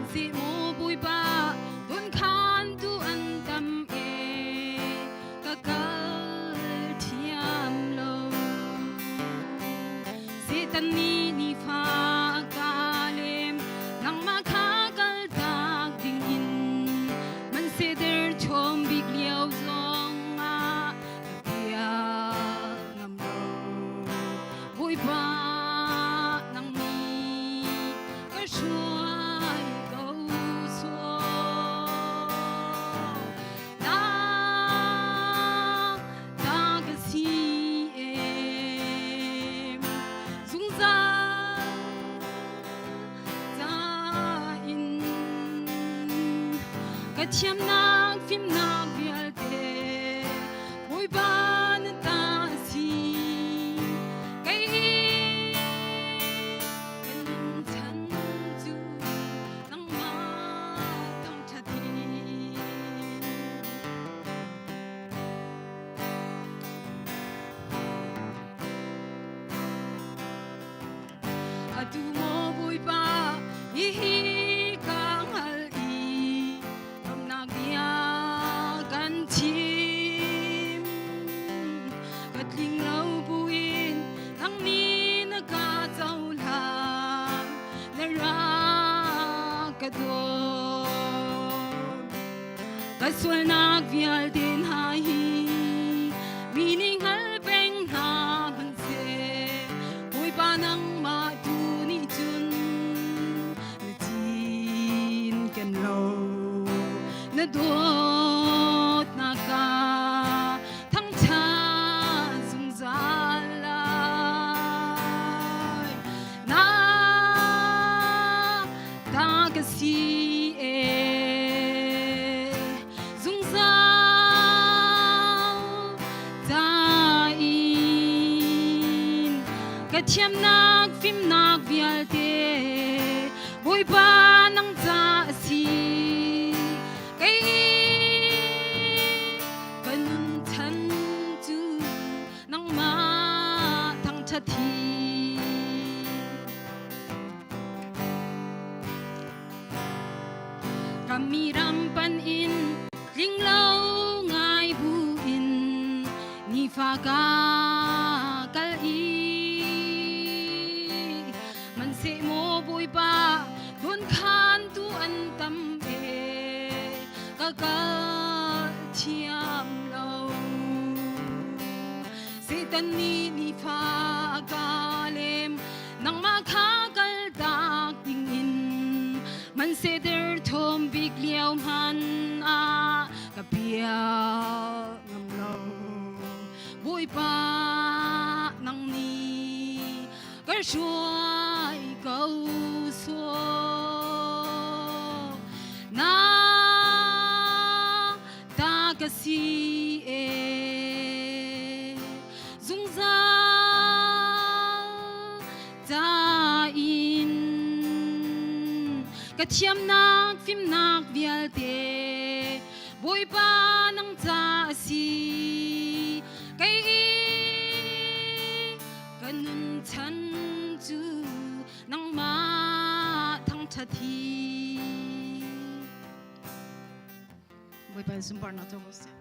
Si mu Bawipa dun khan tu an tam e ka kal thiam lo. Satan nih nifa a ka lem nangmah kha kaltak ding in man seder chom bik lio zong ah ka pial ngam lo. Bawipa nang nih ka hruai ko sawh. Na ta ka si em zungzal ca in ka thiamnak fimnak vialte Bawipa na ta a si kei kan chan cu nangmah thangṭhat hi. Atu maw Bawipa hihi ka hngal i lawmhnak bia kan chim. Ka tling lo buin nang nih na ka cohlan na rak ka dawt. Ka sualnak vialte hna hi mi nih hngal peng hna hmanhseh Bawipa nangmah tu nih cun na cinken lo na dawtnak ka thangṭhat zungzal lai. Na ta ka si e zungzal ca in ka thiamnak fimnak vialte Bawipa nang ca a si kei ka nun chan cu nangmah thangṭhat hi. Rammi ram pan in tling lo ngai bu in nifa ka kal i man seh maw Bawipa dun khan tu an tam e ka kal thiam lo Satan nih nifa a ka lem nangmah kha kaltak dingin man seder thom bik lio hman ah ka pial ngam lo Bawipa nang nih ka hruai ko sawh na ta ka si e zungzal ca in ka thiamnak fimnak vialte Bawipa nang ca a si kei i ka nun chan cu nangmah thangṭhat hi Bawipa sunparnak co ko seh.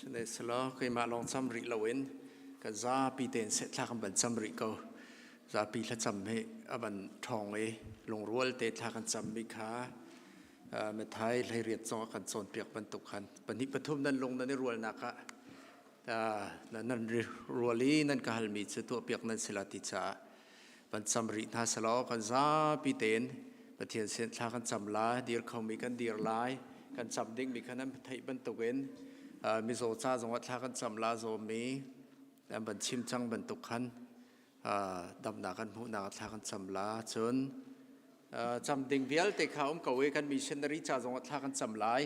Sihmanhsehlaw keimah lawng cam rih loin kan zapi tein sehthla kan van cam rih ko. Zapi thlacam hi a van ṭhawng i lungrual te thla kan cammi kha Matthai 18 zong a kan cawnpiak bantuk khan pahnih pathum nan lung nan i rualnak ah nan rual i nan ka halmi cu tuahpiak nan si la ti caah van cam rih hna selaw kan zapi tein Pathian sin thla kan cam lai dir khomi kan dir lai kan cam dingmi kha nan theih bantukin mizaw ca zongah thla kan cam la zawmi an van chim cang bantuk khan damnak kan hmuhnak thla kan cam la cun cam ding vialte kha um ko i kan missionary ca zongah thla kan cam lai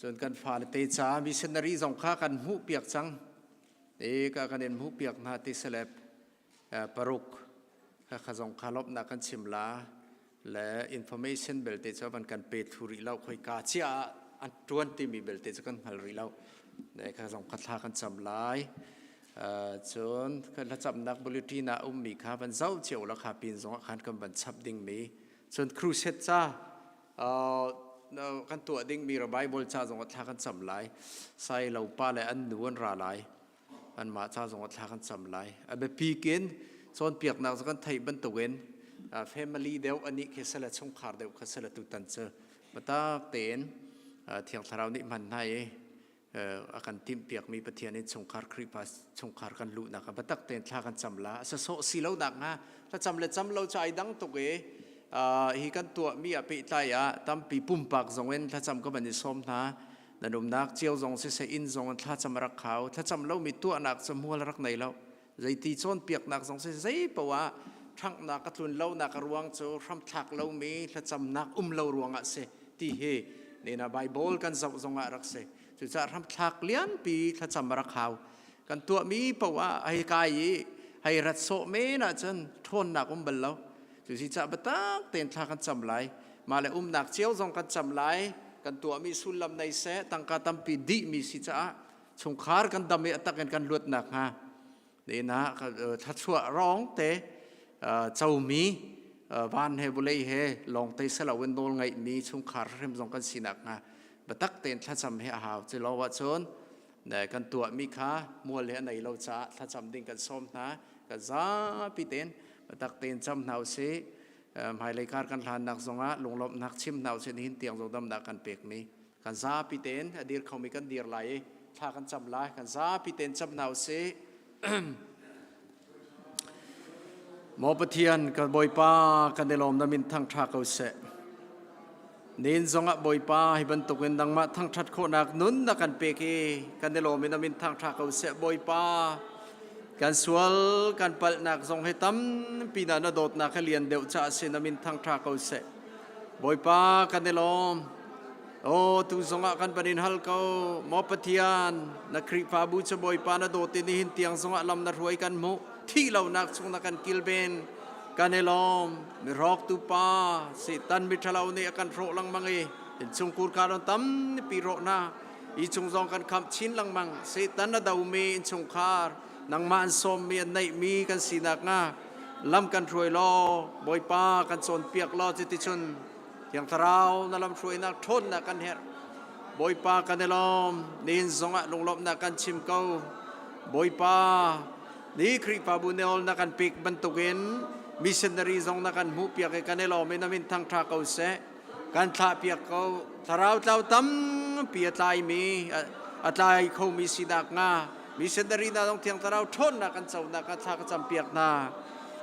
cun kan fale te ca missionary zong kha kan hmuh piak cang e ka kan in hmuh piak hna ti selep. Paruk kha zong kha lawmhnak kan chim la le information belte cu van kan pe thlu rih lo khoi ka chia ah an tuan timi belte cu kan hngal rih lo kha zong kha thla kan cam lai. Cun thlacamnak bulletin ah ummi kha van zoh cio la kha pin zong ah khan kan van chap dingmi cun crusade ca kan tuah dingmi ra Bible ca zong ah thla kan cam lai. Sai lo pa le an nu an ra lai. Anmah ca zong ah thla kan cam lai. A biapi kin cawnpiaknak cu kan theih bantukin family deuh anih khi sala chungkhar deuh kha sala tutan cu biatak tein Thiang Thlarau nih hman hna i a kan timhpiakmi Pathian in chungkhar Khrihfa chungkhar kan luhnak ah biatak tein thla kan cam la. A sawh si lo nak hnga thlacam le cam lo cu ai dang tuk i hi kan tuahmi ah pehtlai ah tampi pumpak zong in thlacam ka van i sawm hna. Nan umnak cio zong siseh inn zong in thlacam a rak hau. Thlacam lomi tuahnak cu hmual a rak nei lo. Zeiti cawnpiaknak zong si zei poah ṭhanghnak a tlun lonak a ruang cu hramthlak lomi thlacamnak um lo ruangah si ti hi nena Bible kan zoh zongah rak si. Cucaah hramthlak lianpi thlacam a rak hau. Kan tuahmi poah hei kai i hei rat sawh men ahcun ṭhawnnak um bal lo. Cusi caah biatak tein thla kan cam lai. Mah le umnak cio zong kan cam lai. Kan tuahmi sullam nei seh, tangka tampi dihmi si caah chungkhar kan dam i a tak in kan luat nakhnga nina thluachuah rawng te comi van he vulei he lawng te selo in nawl ngeihmi chungkhar hrim zong kan si nakhnga biatak tein thlacam hi a hau. Cu lo ahcun kan tuahmi kha mual he a nei lo caah thlacam ding kan sawm hna. Kan zapi tein biatak tein cam hna usih. Hmailei kar kan hlannak zongah lunglawmhnak chim hna usih. Nihin tiang zong damnak kan pekmi kan zapi tein a dir khomi kan dir lai i thla kan cam lai. Kan zapi tein cam hna usih. Maw Pathian kan Bawipa kan i lawm na min thangṭha ko seh. Nin zongah Bawipa hi bantukin nangmah thangṭhat khawhnak nun na kan pek i kan i lawm i na min thangṭha ko seh Bawipa. Kan sual kan palhnak zong hi tampi na na dawtnak hi lian deuh caah si na min thangṭha ko seh. Bawipa kan i lawm. Aw tu zongah kan van in hal ko. Maw Pathian, na Khrihfabu cu Bawipa na dawt i nihin tiang zongah lam na hruai kan hmuh. Thih lonak chung na kan kilven. Kan i lawm. Mirawktu pa, Satan miṭhalo nih a kan hrawh lengmang i innchungkhur kha ron tampi rawh hna. I chung zong kan khamh chin lengmang. Satan a domi innchungkhar, nangmah an sawmmi an neihmi kan si nakhnga lam kan hruai law Bawipa kan cawnpiak law cuticun Thiang Thlarau na lamhruainak ṭhawnnak kan herh. Bawipa kan i lawm. Nihin zongah lunglawmhnak kan chim ko. Bawipa, ni Khrihfabu nawl na kan pek bantukin missionary zong na kan hmuhpiak i kan i lawm i na min thangṭha ko seh. Kan thlahpiak ko. Thlarau tlau tampi a tlaimi, a tlai khomi sinak hnga missionary hna zong Thiang Thlarau ṭhawnnak kan conak ah thla ka campiak hna.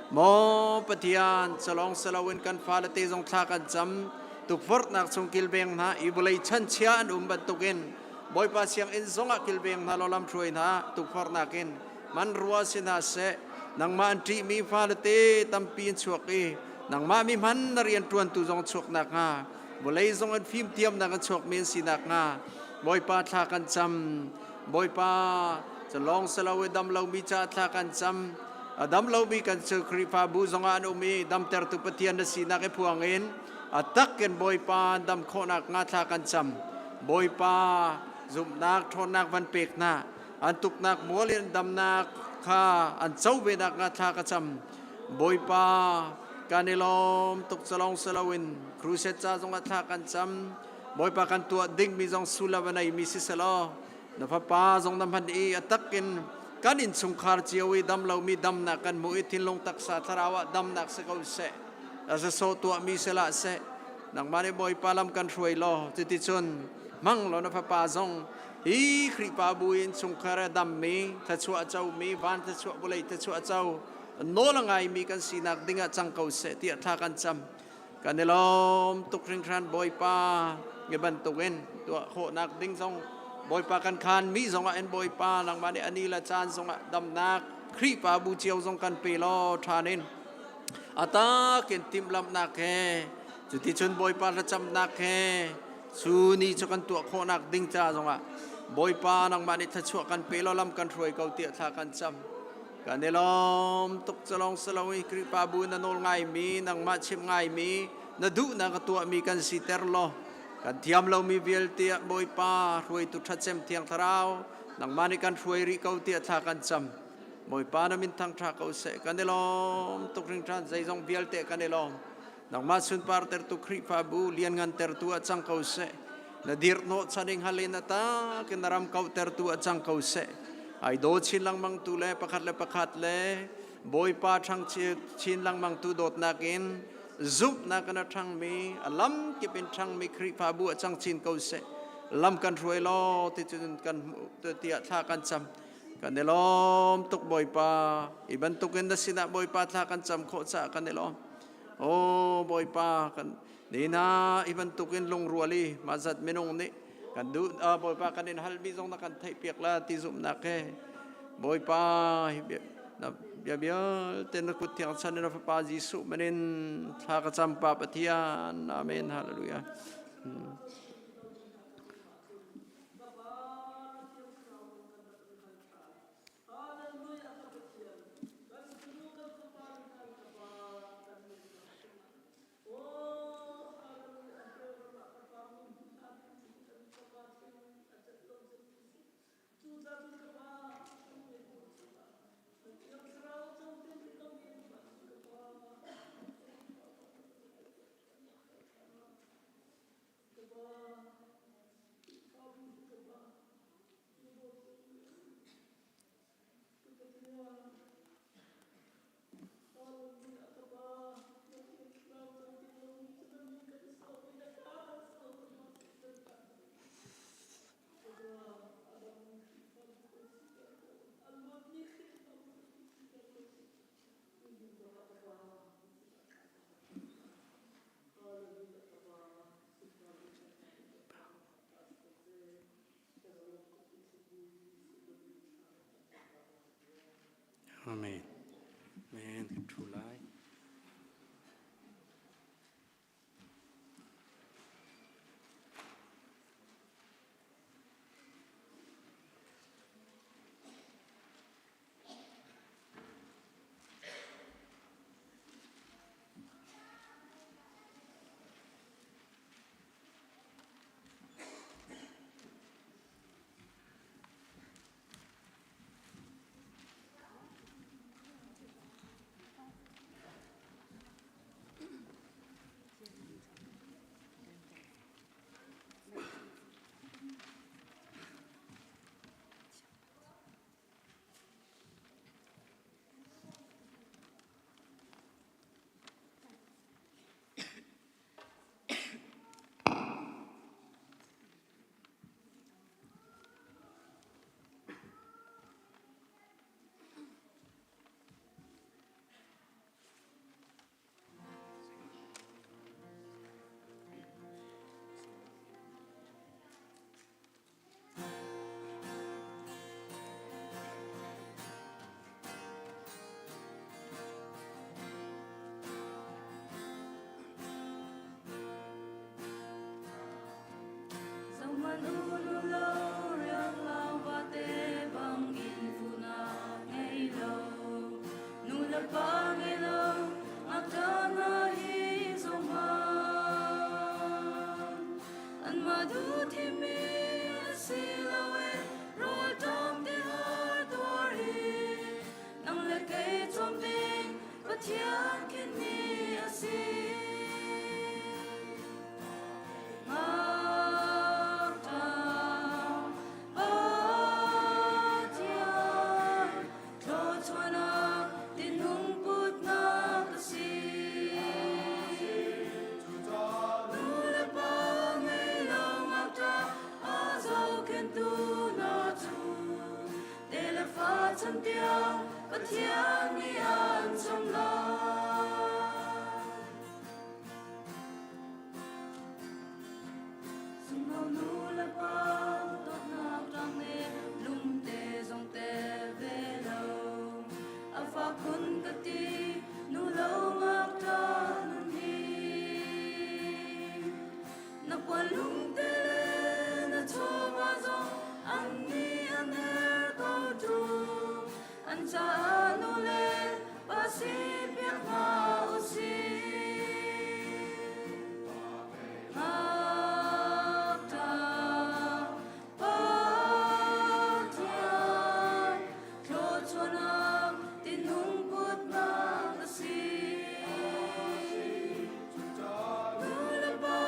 Maw Pathian, calong saloin kan fale te zong thla kan cam. Tukforhnak chung kilveng hna i vawlei chanchia an um bantukin Bawipa sianginn zongah kilveng hna law lamhruai hna tukforhnak in man rua si hna seh. Nangmah an ṭihmi fale te tampi in chuak i nangmah mi hman na rian ṭuantu zong chuak nakhnga vawlei zong in fimthiamnak an chuakmi an si nakhnga Bawipa thla kan cam. Bawipa, calawng silo i dam lomi caah thla kan cam. A dam lomi kan cu Khrihfabu zongah an um i damtertu Pathian na sinak i phuang in a tak in Bawipa dam khawhnak hnga thla kan cam. Bawipa, zumhnak ṭhawnnak van pek hna. An tuknak mual in damnak kha an co ve nak hnga thla ka cam. Bawipa, kan i lawm tuk calong silo in crusade ca zongah thla kan cam. Bawipa kan tuah dingmi zong sullam a neimi si selaw na fapa zong na hman i a tak in kan innchungkhar cio i dam lomi damnak kan hmuh i thinlung taksa thlarau ah damnak si ko seh a sasawh tuahmi sihlah seh nangmah nih Bawipa lam kan hruai law cuticun hmang law na fapa zong hi Khrihfabu in chungkhar a dammi thluachuah a comi van thluachuah vawlei thluachuah a co nawl a ngaimi kan sinak dingah cang ko seh tiah thla kan cam Kan i lawm tuk hringhran Bawipa nge bantukin tuah khawhnak ding zong Bawipa kan khan mi zongah in Bawipa nangmah nih ani le caan zongah damnak Khrihfabu cio zong kan pe law ṭhan in atakin timhlamhnak he cuticun Bawipa thlacamnak he cu ni cu kan tuah khawhnak ding ca zongah Bawipa nangmah nih thluachuah kan pe law lam kan hruai ko tiah thla kan cam. Kan i lawm tuk calong salo i Khrihfabu na nawl ngaimi, nangmah chimh ngaimi, na duhnak a tuahmi kan siter law kan thiam lomi vialte ah Bawipa hruaitu ṭhacem Thiang Thlarau nangmah nih kan hruai rih ko tiah thla kan cam. Bawipa na min thangṭha ko seh. Kan i lawm tuk hringhran zeizong vialte kan i lawm. Nangmah sunpar tertu Khrihfabu lianngan tertu ah cang ko seh. Na dirhnawh chaning halin a tak in na ram kauhtertu ah cang ko seh. Ai daw chin lengmang tu le pakhat le pakhat le Bawipa ṭhang chin lengmang tu dawtnak in zumhnak in a ṭhangmi a lam kip in ṭhangmi Khrihfabu ah cang chin ko seh. Lam kan hruai law ti cun kan tiah thla kan cam. Kan i lawm tuk Bawipa. Hi bantukin na sinah Bawipa thla kan cam khawh caah kan i lawm. Aw Bawipa kan nina hi bantukin lungrual i mah zat minung nih kan duh Bawipa kan in halmi zong na kan theihpiak la ti zumhnak he Bawipa hi na bia vialte na kut thiang chan in na fapa Jesuh manin thla ka cam pa Pathian amen hallelujah Amen. Amen. Kan thu lai. An ca. Tinung putnak a si. Nu le pa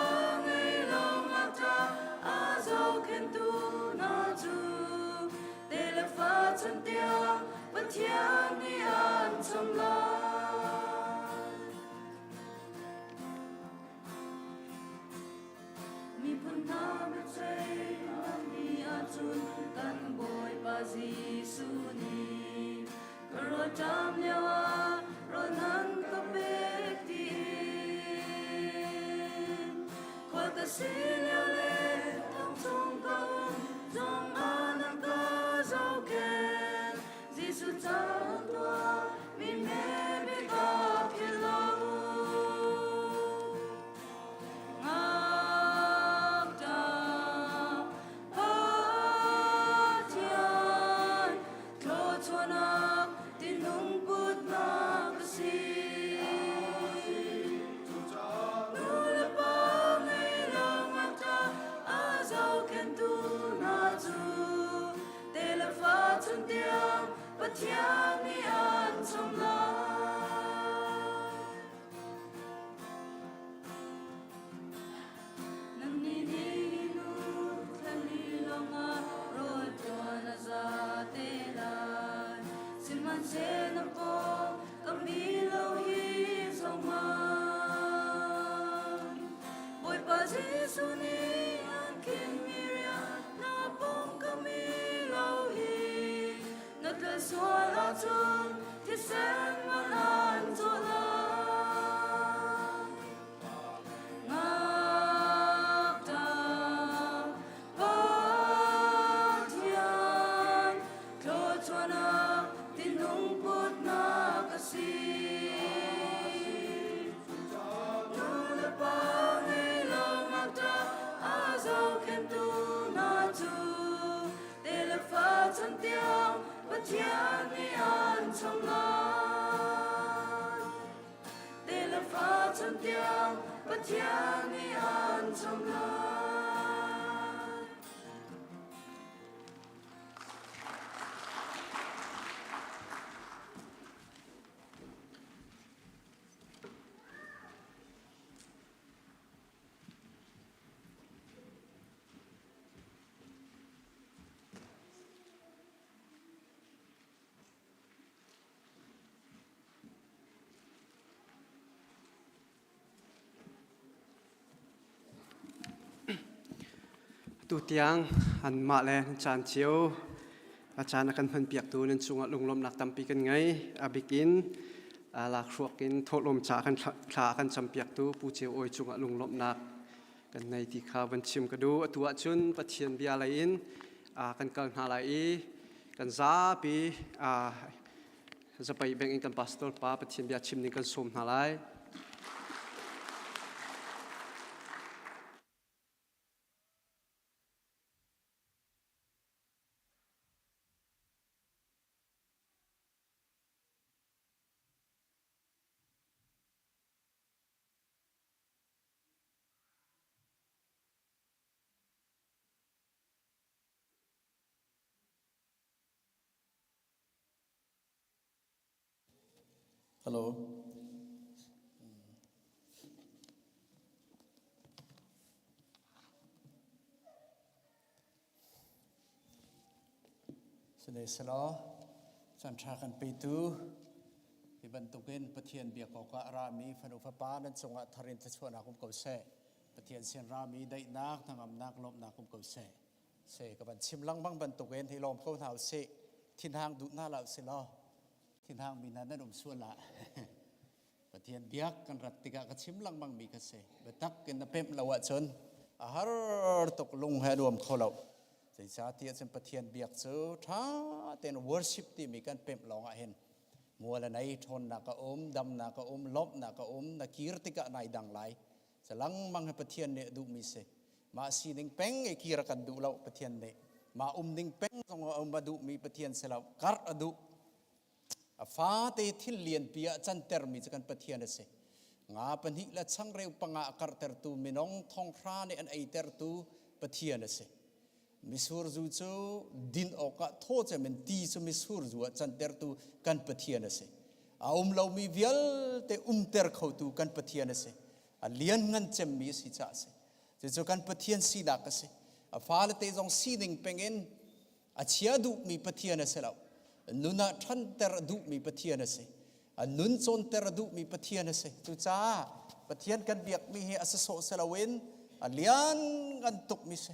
ngei lo ngakṭah a zohkhenhtu hna cu te le fa chan tiang Pathian nih an cham lai. Miphun hna biaceihnak ni ahcun kan Bawipa Jesuh nih ka rawlṭam lioah rawl nan ka pek tiin khual ka si lio le thong chung ka um zongah nan ka zohkhenh Jesuh cang tuah mi hme bik ka philh lo. Ngakṭah Pathian thluachuahnak tinung putnak a si. Nu le pa ngei lo ngakṭah a zohkhenhtu hna cu te le fa chun tiang Pathian nih an cham lai. Nannih nih nu thlali lawngah rawl ṭuan a za te lai. Sihmanhsehlaw na paw ka mi lo hi zohhmanh. Bawipa Jesuh nih an khinmi rian na pawng ka mi lo hi na tlun sual ahcun thisen man an cawh lai. Ngakṭah Pathian thluachuahnak tinung putnak a si. Nu le pa ngei lo ngakṭah a zohkhenhtu hna cu te le fa chan tiang Pathian nih an cham lai. Te le fa chan tiang Pathian nih an cham lai. Tutiang anmah le caan cio a caan a kan hmanpiaktu nan cungah lunglawmhnak tampi kan ngei. A bikin lakhruak in thawhlawm ca kan thla a kan campiaktu Pu Ceu Awi cungah lunglawmhnak kan nei ti kha van chim ka duh. Atu ahcun Pathian bia lei in kan kal hna lai i kan zapi zapai bank in kan pastor pa Pathian bia chim ding kan sawm hna lai. Hello. Sihmanhsehlaw caanṭha kan petu hi bantukin Pathian biak awkah a rami fanu fapa nan cungah thar in thluachuahnak um ko seh. Pathian sin rami daihnak, hnangamnak, lawmhnak um ko seh. Se ka van chim lengmang bantukin hi lawm ko hna usih. Thinhang duh hna hlah usih law thinhang mi hna nan um sual ah Pathian biak kan rat tikah ka chim lengmang mi kha si. Biatak in na pemh lo ahcun a har tuk lung he nuam kho lo. Zeicahtiah cun Pathian biak cu ṭha tein worship timi kan pemh lawng ah hin mual a nei, ṭhawnnak a um, damnak a um, lawmhnak a um, na kir tikah nai dang lai. Langmang hi Pathian nih a duhmi si. Mah sining peng i kir a kan duh lo Pathian nih. Mah um ding peng zong a um a duhmi Pathian si lo. Karh a duh. A fate thil lianpi ah cantermi cu kan Pathian a si. Nga pahnih le changreu panga a karhtertu minung thonghra nih an eitertu Pathian a si. Misur zu cu din awkah thaw cem in ti cu misur zu ah cantertu kan Pathian a si. A um lomi vialte umter khotu kan Pathian a si. A lianngan cemmi a si caah a si. Cucu kan Pathian sinak a si. A fale te zong sining pengin a chia duhmi Pathian a si lo. Nun ah ṭhanter a duhmi Pathian a si. A nun cawnter a duhmi Pathian a si. Cucaah Pathian kan biakmi hi a sasawh si loin a lianngan tukmi si.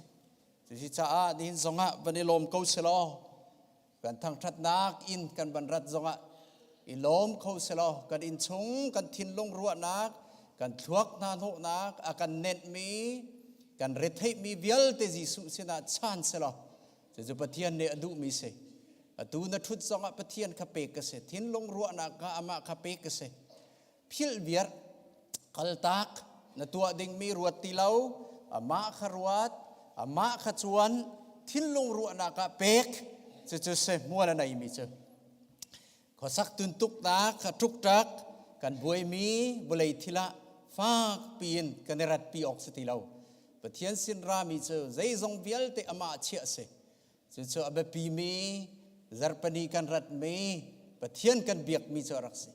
Cusi caah nihin zongah van i lawm ko si law kan thangṭhatnak inn kan van rat zongah i lawm kho selaw kan innchung kan thinlung ruahnak kan thluak hna hnawhnak a kan nenhmi kan retheihmi vialte Jesuh sinah chan selaw cucu Pathian nih a duhmi si. Atu na ṭhut zongah Pathian kha pek ka si, thinlung ruahnak kha amah kha pek ka si. Philh viar kaltak na tuah dingmi ruat ti lo, amah kha ruat, amah kha cuan, thinlung ruahnak ah pek, cucu si hmual a neimi cu. Khuasak tuntuknak ṭukṭak kan buaimi vawlei thil ah fak piin kan i ratpi awk si ti lo. Pathian sin rami cu zeizong vialte amah chiah a si. Cucu a biapimi zarhpini kan ratmi Pathian kan biakmi cu a rak si.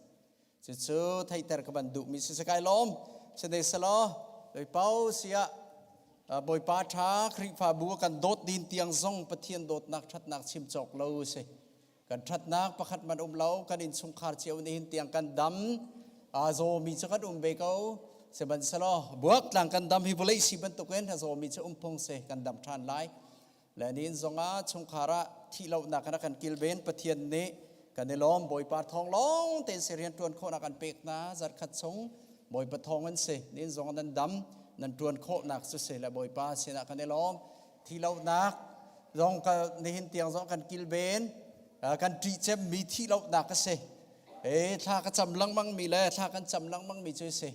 Cucu theihter ka van duhmi si kai lawm. Sine selaw Bawipa siah Bawipa ṭha Khrihfabu kan dawt din tiang zong Pathian dawtnak ṭhatnak chim cawk lo si. Kan ṭhatnak pakhat man um lo, kan innchungkhar cio nihin tiang kan dam. Aa zawmi cu kan um ve ko. Sihmanhsehlaw buaktlang kan dam hi vawlei si bantukin a zawmi cu um phung si kan dam ṭhan lai. Le nihin zongah chungkhar ah thih lonak in a kan kilven Pathian nih kan i lawm. Bawipa thawng lawng tein si rian ṭuan khawhnak an pek hna zarkhat chung Bawipa thawng an si. Nihin zongah nan dam nan ṭuan khawhnak cu si le Bawipa sinah kan i lawm. Thih lonak zong ka nihin tiang zong kan kilven kan ṭih cemmi thih lonak a si. E thla ka cam lengmang mi le thla kan cam lengmang mi cu a si.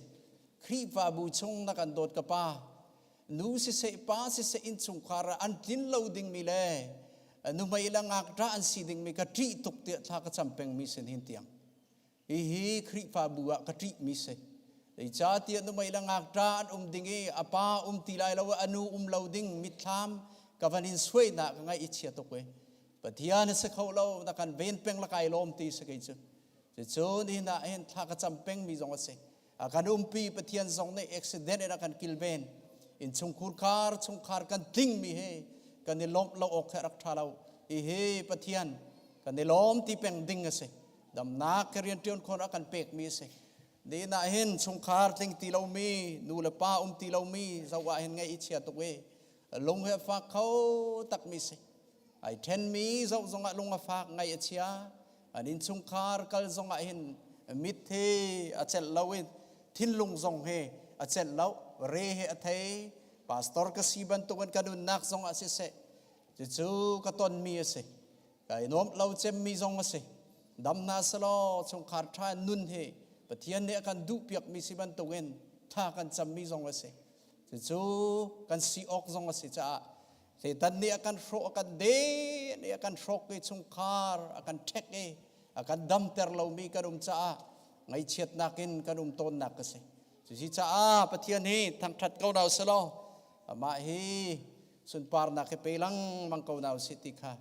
Khrihfabu chung na kan dawt ka pa nu siseh pa siseh innchungkhar ah an tlin lo dingmi le nuhmei le ngakṭah an si dingmi ka ṭih tuk tiah thla ka cam pengmi sin hin tiang. Hihi Khrihfabu ah ka ṭihmi si. Zeicahtiah nuhmei le ngakṭah an um ding i a pa um ti lai lo i a nu um lo ding mitthlam ka van in suainak ka ngaih i chia tuk i Pathian a si kho lo na kan ven peng la kai lawm ti si kei cu. Cucu nihin ah hin thla ka cam pengmi zong a si. A kan umpi Pathian zong nih accident in a kan kilven. Innchungkhur khar chungkhar kan tlingmi hi kan i lawmh lo awk he rak ṭha lo. Hihi Pathian kan i lawm ti peng ding a si. Damnak ke rianṭuan khon a kan pekmi a si. Ni ah hin chungkhar tling ti lomi, nu le pa um ti lomi zoh ah hin ngaih i chia tuk i lung he fak kho takmi si. Ai ṭhenmi zoh zongah lung a fak ngaih a chia. An innchungkhar kal zongah hin mit he a celh lo i thinlung zong he a celh lo, re he a thei. Pastor ka si bantukin ka nunnak zongah siseh, cucu ka tonmi a si. Kai nuamh lo cemmi zong a si. Dam hna selaw chungkhar ṭha nun hi Pathian nih a kan duhpiakmi si bantukin thla kan cammi zong a si. Cucu kan si awk zong a si caah Satan nih a kan hrawh, a kan den i a kan hrawk i chungkhar a kan ṭhek i a kan damter lomi kan um caah ngaihchiatnak in kan um tawnnak a si. Cusi caah Pathian hi thangṭhat ko hna usih amah hi sunparnak hi pe lengmang ko hna usih ti kha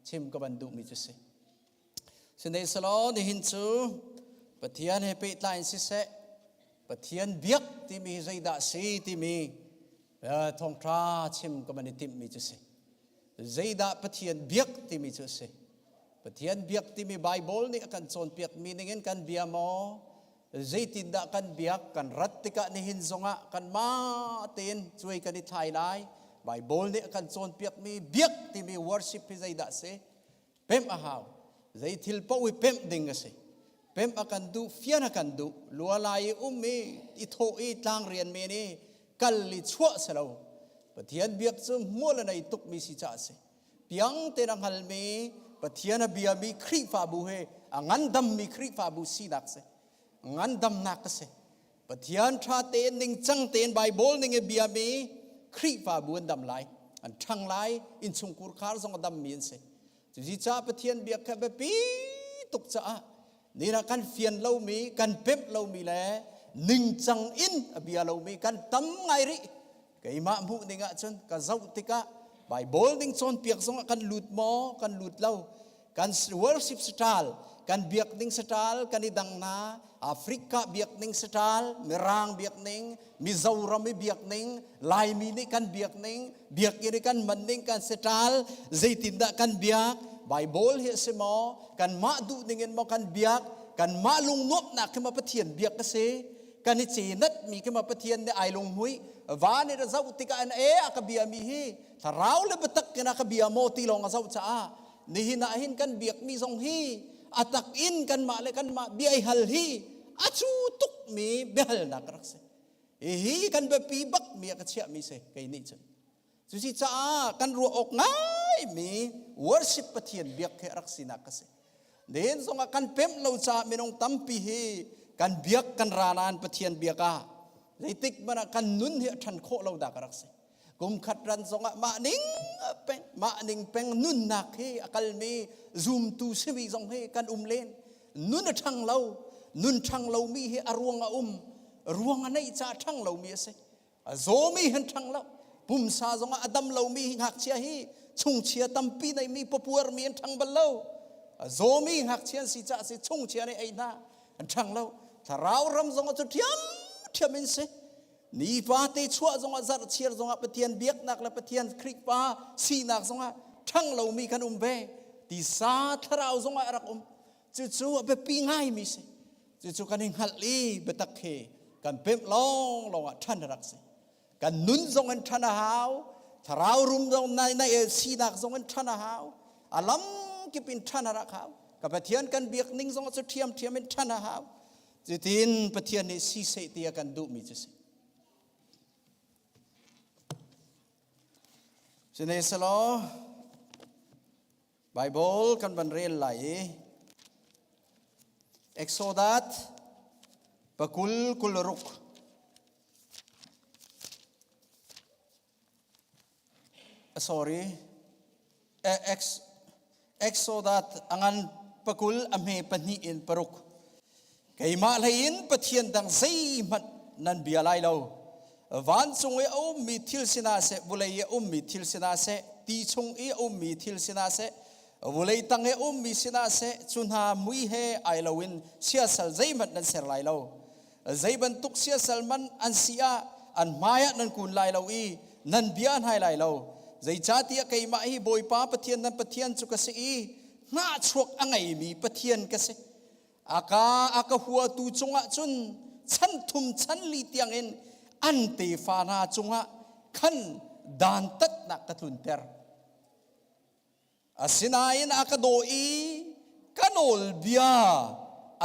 chim ka van duhmi cu si. Sihmanhsehlaw nihin cu Pathian he pehtlai in siseh, Pathian biak timi hi zeidah si timi thawngṭha chim ka van i timhmi cu si. Zeidah Pathian biak timi cu a si. Pathian biak timi Baibal nih a kan cawnpiakmi ningin kan bia maw? Zeitindah kan biak kan rat tikah nihin zongah kanmah tein cuai kan i thlai lai. Baibal nih a kan cawnpiakmi biak timi worship hi zeidah a si? Pemh a hau. Zei thil paoh i pemh ding a si. Pemh a kan duh, fian a kan duh. Lualai i um i, i thawh i tlang rian men i kal i chuah si lo. Pathian biak cu hmual a nei tukmi si caah a si. Piang tein a hngalmi Pathian a biami Khrihfabu he a ngandammi Khrihfabu sinak si. Ngandamnak a si. Pathian ṭha tein ningcang tein Baibal ning i biami Khrihfabu an dam lai. An ṭhang lai. Innchungkhur khar zong a dammi an si. Cucaah Pathian biak kha biapi tuk caah nina kan fian lomi, kan pemh lomi le ningcang in a bia lomi kan tam ngai rih. Keimah hmuh ning ahcun ka zoh tikah. Bible ning cawnpiak zong ah kan lut maw? Kan lut lo. Kan worship style, kan biak ning style kan i dang na. Africa biak ning style, Mirang biak ning, Mizoram i biak ning, Laimi nih kan biak ning, biakinn i kan man ning kan style, zeitindah kan biak? Bible hi a si maw? Kanmah duh ning in maw kan biak? Kanmah lungnuamhnak khi maw Pathian biak a si? Kan i cenat mi khi maw Pathian nih ai lunghmuih? Van in a zoh tikah in e a ka bia mi hi thlarau le biatak in a ka bia maw ti lawng a zoh caah nihin ah hin kan biak mi zong hi a tak in kanmah le kanmah bia i hal hi a cu tuk mi biahalnak rak si. Hihi kan biapi bak mi a ka chiah mi si kei nih cun. Cusi caah kan ruah awk ngai mi worship Pathian biak khi rak sinak ka si. Nihin zongah kan pemh lo caah minung tampi hi kan biak kan ra nain Pathian biak ah zeitik hmanh ah kan nun hi a ṭhan khawh lo dah ka rak si. Kum khat ran zongah mah ning peng mah ning peng nunnak hi a kalmi zumtu simi zong hi kan um len. Nun a ṭhang lo. Nun ṭhang lomi hi a ruang a um. Ruang a neih caah ṭhang lomi a si. A zawmi han ṭhang lo. Pumsa zongah a dam lomi hi ngakchia hi chungchia tampi neimi papuarmi an ṭhang bal lo. A zawmi ngakchia an si caah si chungchia nih ei hna an ṭhang lo. Thlarau ram zongah cu ṭhiam ṭhiam in si. Nifate chuah zongah zarhchiar zongah Pathian biaknak le Pathian Khrihfa sinak zongah ṭhang lomi kan um ve. Tisa thlarau zongah a rak um. Cucu a biapi ngaimi si. Cucu kan i hngalh i biatak hi kan pemh lawnglawng ah ṭhan a rak si. Kan nun zong in ṭhan a hau, thlarau rum zong nai nai sinak zong in ṭhan a hau, a lam kip in ṭhan a rak hau. Ka Pathian kan biak ning zong cu ṭhiamṭhiam in ṭhan a hau. Cutin Pathian nih si seh ti a kan duhmi cu si. Sihmanhsehlaw Bible kan van rel lai i Exodus pakul kul ruk sorry Ex Exodus angan pakul a hme pahnih in paruk keimah hlei in Pathian dang zeihmanh nan bia lai lo vancung i a ummi thil sinah seh vulei i a ummi thil sinah seh ti chung i a ummi thil sinah seh vulei tang i a ummi sinah seh cu hna mui he ai loin siasal zeihmanh nan ser lai lo zei bantuk siasal man an si ah an hmaiah nan kun lai lo i nan bia hnai lai lo zeicahtiah keimah hi Bawipa Pathian nan Pathian cu ka si i hnahchuak a ngeimi Pathian ka si aka a ka huatu cungah cun chan thum chan li tiangin an tefa hna cungah khan dantatnak ka tlunter asinain a ka daw i ka nawlbia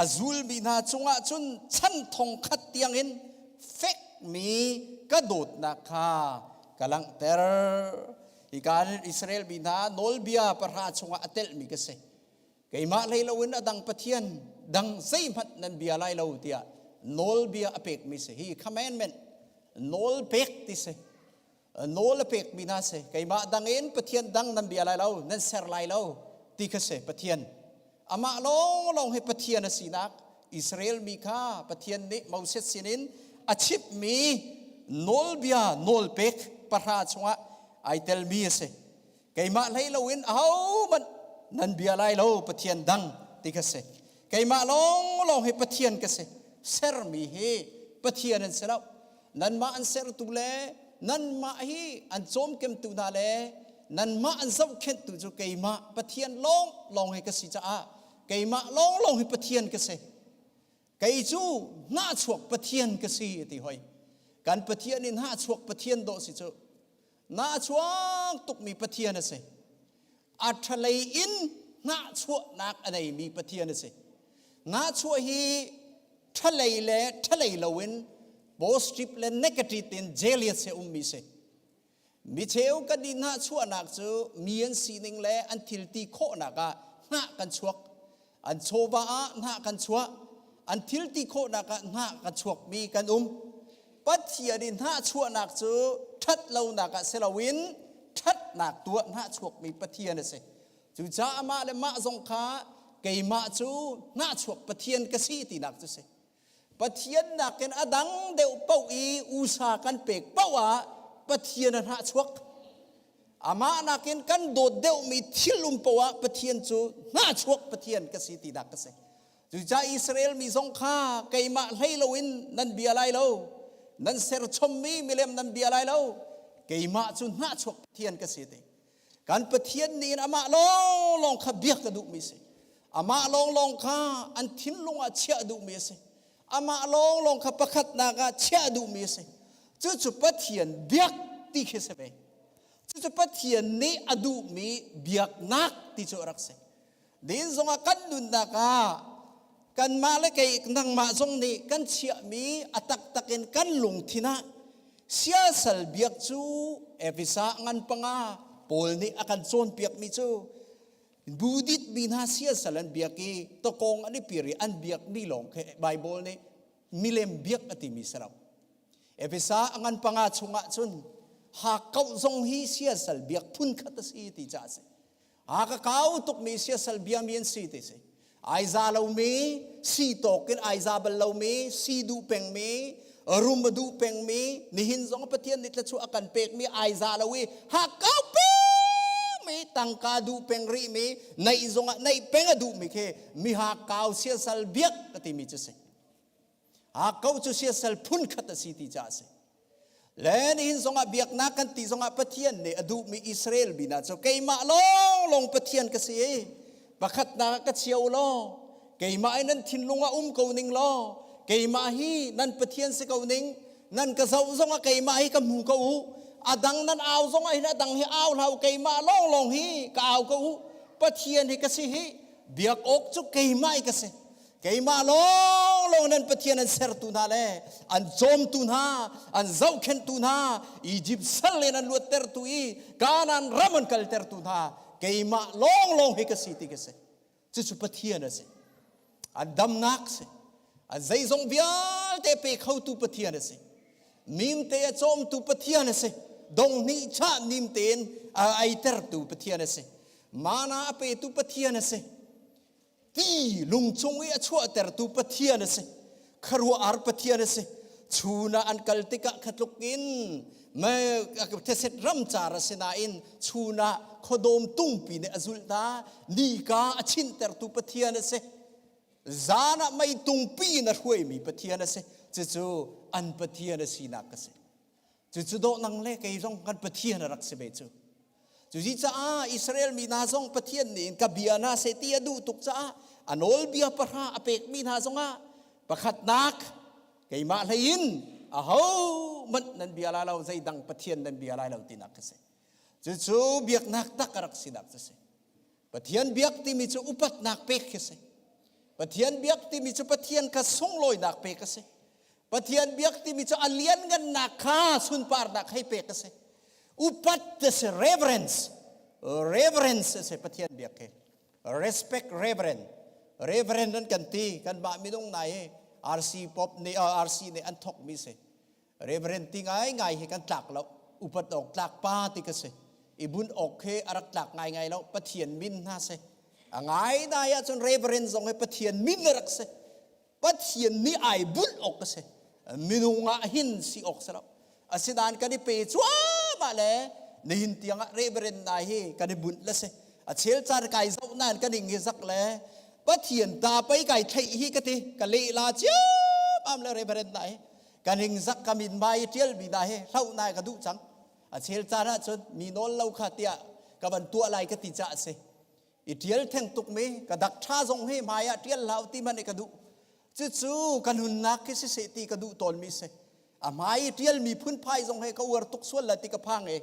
a zulmi hna cungah cun chan thong khat tiangin fekmi ka dawtnak kha ka langhter hika Israel mi hna nawlbia pahra chungah a telhmi ka si keimah hlei loin a dang pathian dang zeihmanh nan bia lai lo tiah nawlbia a pekmi si hi commandment nawl pek ti si nawl a pekmi hna si keimah dang in pathian dang nan bia lai lo nan ser lai lo ti kha si pathian amah lawnglawng hi pathian a sinak Israel mi kha pathian nih Moses sinin a chimhmi nawlbia nawlpek pahra chungah ai telmi a si keimah hlei loin ahohmanh nan bia lai lo pathian dang ti kha si keimah lawnglawng hi pathian ka si sermi hi pathian an si lo nanmah an sertu le nanmah hi an cawmkemtu hna le nanmah an zohkhenhtu cu keimah pathian lawnglawng hi ka si caah keimah lawnglawng hi pathian ka si kei cu hnahchuak pathian ka si ti hoi kan pathian in hnahchuak pathian dawh si cu Nahchuak tukmi Pathian a si. A ṭhalei in hnahchuahnak a neimi Pathian a si. Nahchuah hi ṭhalei le ṭhalei loin positive le negative in jealous he ummi si. Mi cheu kan i hnahchuahnak cu mi an sining le an thil ti khawhnak ah hnah kan chuak. An chawva ah hnah kan chuah. An thil ti khawhnak ah hnah kan chuakmi kan um. Pathian i hnahchuahnak cu ṭhat lonak ah si loin ṭhatnak tuah hnahchuakmi Pathian a si. Cucaah amah le mah zong kha keimah cu hnahchuak Pathian ka si tinak cu si. Pathian nakin a dang deuh paoh i usa kan pek paoh ah Pathian a hnahchuak. Amah nakin kan dawt deuhmi thil um poah Pathian cu hnahchuak Pathian ka si ti dak ka si. Cucaah Israel mi zong kha keimah hlei loin nan bia lai lo. Nan serchommi milem nan bia lai lo. Keimah cu hnahchuak Pathian ka si ti. Kan Pathian nih in amah lawnglawng kha biak ka duhmi si. Amah lawnglawng kha an thinlung ah chiah duhmi a si. Amah lawnglawng kha pakhatnak ah chiah duhmi a si. Cucu Pathian biak ti khi si ve. Cucu Pathian nih a duhmi biaknak ti cu a rak si. Din zongah kan nunnak ah kanmah le kei nangmah zong nih kan chiahmi a taktak in kan lungthin ah siasal biak cu Efesa ngan panga Paul nih a kan cawnpiakmi cu Budit mi hna siasal an biak i tawkawng an i pir i an biakmi lawng khi Bible nih milem biak a timi si lo. Efesa a ngan panga chungah cun hakkauh zong hi siasal biak phun khat a si ti ca a si. A ka kau tukmi siasal biami an si ti si. Ai za lomi, si tawk in ai za bal lomi, si duh pengmi, rum a duh pengmi, nihin zong Pathian nih thlachuah a kan pekmi ai za lo i hakkau pengmi, tangka duh peng rihmi, neih zongah neih peng a duhmi khi mi hakkau siasal biak a timi cu si. Hakkau cu siasal phun khat a si ti ca a si. Le nihin zongah biaknak kan ti zongah Pathian nih a duhmi Israel mi hna cu keimah lawnglawng Pathian ka si i pakhatnak ah ka chia u law keimah i nan thinlung ah um ko ning law keimah hi nan Pathian si ko ning nan ka zoh zongah keimah hi ka hmu ko u a dang nan au zongah hin a dang hi au hlah u keimah lawnglawng hi ka au ko u Pathian hi ka si hi biak awk cu keimah hi ka si Keimah lawnglawng nan Pathian an sertu hna le an cawmtu hna, an zohkhenhtu hna, Izipt sal in an luattertu i Kanaan ram an kaltertu hna, keimah lawnglawng hi ka si ti ka si. Cucu Pathian a si. An damnak si. An zeizong vialte pe khotu Pathian a si. Mimte a cawmtu Pathian a si. Donghnih chah nim tein a eitertu Pathian a si. Mana a petu Pathian a si. Ti lungchung i a chuahtertu Pathian a si. Khuaruahar Pathian a si. Chun ah an kal tikah kha tluk in theset ramcar a si nain chun ah khuadawm tungpi nih a zulh hna. Nika a chinhtertu Pathian a si. Zan ah mei tungpi in a hruaimi Pathian a si. Cucu an Pathian a sinak a si. Cucu dawh nang le kei zong kan Pathian a rak si ve cu. Cuzi caah Israel mi hna zong Pathian nih ka bia hna seh ti a duh tuk caah a nawlbia pahra a pekmi hna zongah pakhatnak keimah hlei in aho hmanh nan bia lai lo zeidang Pathian nan bia lai lo tinak ka si. Cucu biaknak tak a rak sinak cu si. Pathian biak timi cu upatnak pek khi si. Pathian biak timi cu Pathian kha sunglawinak pek a si. Pathian biak timi cu a lianngannak kha sunparnak hei pek a si. Upat a si reverence. Reverence a si Pathian biak hi. Respect reverend. Reverend an kan ti kanmah minung nai hi RC pop nih RC nih an thokmi si. Reverend ti ngai ngai hi kan tlak lo. Upat awk tlak pa ti ka si. I bunh awk he a rak tlak ngai ngai lo. Pathian min hna si. A ngai nai ahcun Reverend zong hi Pathian min a rak si. Pathian nih ai bunh awk a si. Minung ah hin si awk si lo. Asinain kan i pe cuahmah le nihin tiangah reverend nai hi kan i bunh le si. A chel caan kai zoh nain kan ing hi zak le Pathian ta pei kai theih hi ka ti ka leh la ciammam le reverend nai hi kan ing zak ka min mai tial mi na hi hloh nai ka duh cang. A chel caan ah cun mi nawl lo kha tiah ka van tuah lai ka ti ca a si. I ṭial theng tukmi ka dak ṭha zong hi hmai ah ṭial hlah ti hmanh i ka duh. Cucu ka nunnak khi siseh ti ka duh tawnmi si. A hmai i ṭialmi phunphai zong he ka uar tuk sual la ti ka phang i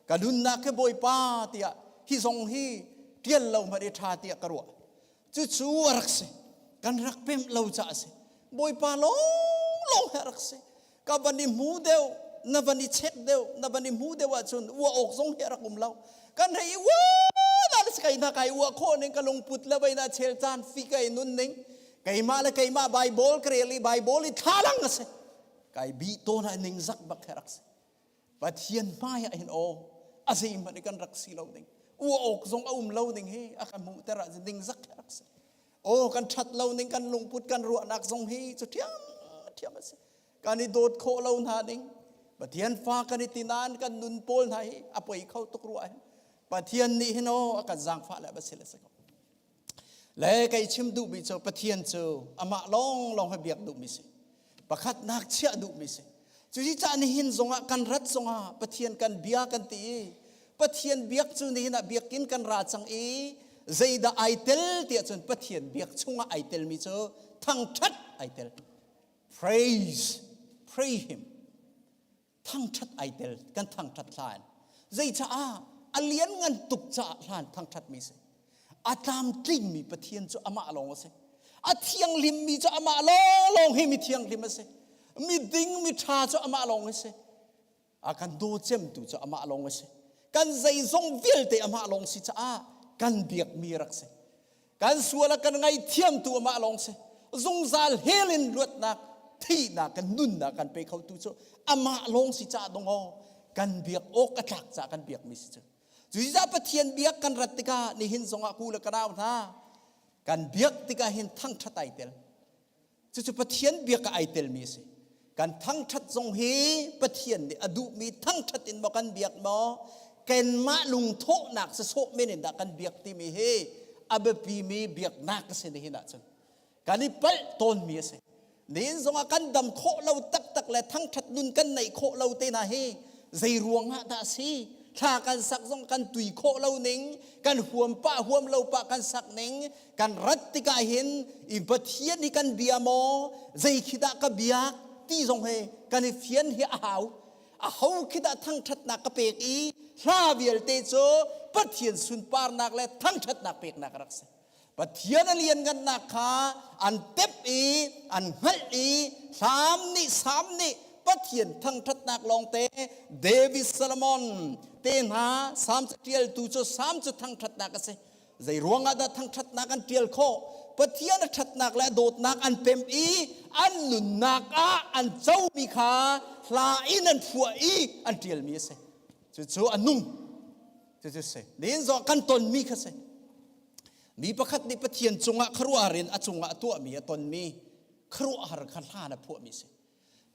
ka nunnak hi Bawipa tiah hi zong hi ṭial lo hmanh i ṭha tiah ka ruah. Cucu a rak si. Kan rak pemh lo caah a si. Bawipa lawnglawng he a rak si. Ka van i hmu deuh, na van i check deuh, na van i hmu deuh ahcun uah awk zong hi a rak um lo. Kan hei i uah na kai na kai uah khawh ning ka lungput le vei na chel caan fi kai nun ning keimah le keimah Bible ka rel i Bible i thlalang a si. Kai bi tawn ah ning zak bak he rak si. Pathian hmai ah hin aw a zeihmanh i kan rak si lo ding uah awk zong a um lo ding hi a kan hmuhter ah ding zak he rak si aw kan ṭhat lo ning kan lungput kan ruahnak zong hi cu ṭhiam ṭhiam a si kan i dawt khawh lo hna ding Pathian fa kan i ti nain kan nun pawl hna hi a poi kho tuk rua hin. Pathian nih hin aw a kan zaangfah le va si le si ko. Le kei chim duhmi cu Pathian cu amah lawnglawng hi biak duhmi si. Pakhatnak chiah duhmi si. Cuci cah nihin zongah kan rat zongah Pathian kan bia kan ti i Pathian biak cu nihin ah biakinn kan ra cang i zeidah ai tel tiah cun Pathian biak chungah ai telmi cu thangṭhat ai tel. Praise, pray him. Thangṭhat ai tel, kan thangṭhat hlan. Zeicaah a lianngan tuk caah hlan thangṭhatmi si. A tlamtlingmi Pathian cu amah lawng a si. A thianghlimmi cu amah lawnglawng hi mi thianghlim a si. Mi ding mi ṭha cu amah lawng a si. A kan daw cemtu cu amah lawng a si. Kan zeizong vialte amah lawng si caah kan biakmi rak si. Kan sual a kan ngaihthiamtu amah lawng si. Zungzal hell in luatnak, thihnak kan nunnak kan pe khotu cu amah lawng si caah dong aw kan biak awk a tlak caah kan biakmi si cu. Cucaah Pathian biak kan rat tikah nihin zongah ku le ka nau hna kan biak tikah hin thangṭhat ai tel. Cucu Pathian biak ah ai telmi a si. Kan thangṭhat zong hi Pathian nih a duhmi thangṭhat in maw kan biak maw kanmah lungthawhnak sasawh men in dah kan biak timi hi a biapimi biaknak a si nihin ahcun. Kan i palh tawnmi a si. Nihin zongah kan dam khawh lo taktak le thangṭhat nun kan neih khawh lo te hna hi zei ruangah dah a si? Thla kan sak zong kan tui khawh lo ning, kan huam pah huam lo pah kan sak ning, kan rat tikah hin i Pathian hi kan bia maw zei khi dah ka biak ti zong hi kan i fian hi a hau a ho khi dah thangṭhatnak ka pek i hla vialte cu Pathian sunparnak le thangṭhatnak peknak a rak si Pathian a lianngannak kha an tep i an hngalh i hlam nih sam nih Pathian thangṭhatnak lawngte David Solomon te hna Salm caṭialtu cu Salm cu thangṭhatnak a si Zei ruangah dah thangṭhatnak an ṭial khawh? Pathian a ṭhatnak le a dawtnak an pemh i an nunnak ah an comi kha hla in an phuah i an ṭialmi a si. Cucu a nung. Cucu si. Nihin zong kan tonmi kha si. Mi pakhat nih Pathian cungah khuaruahhar in a cungah a tuahmi a tonmi khuaruahhar kha hla na phuahmi si.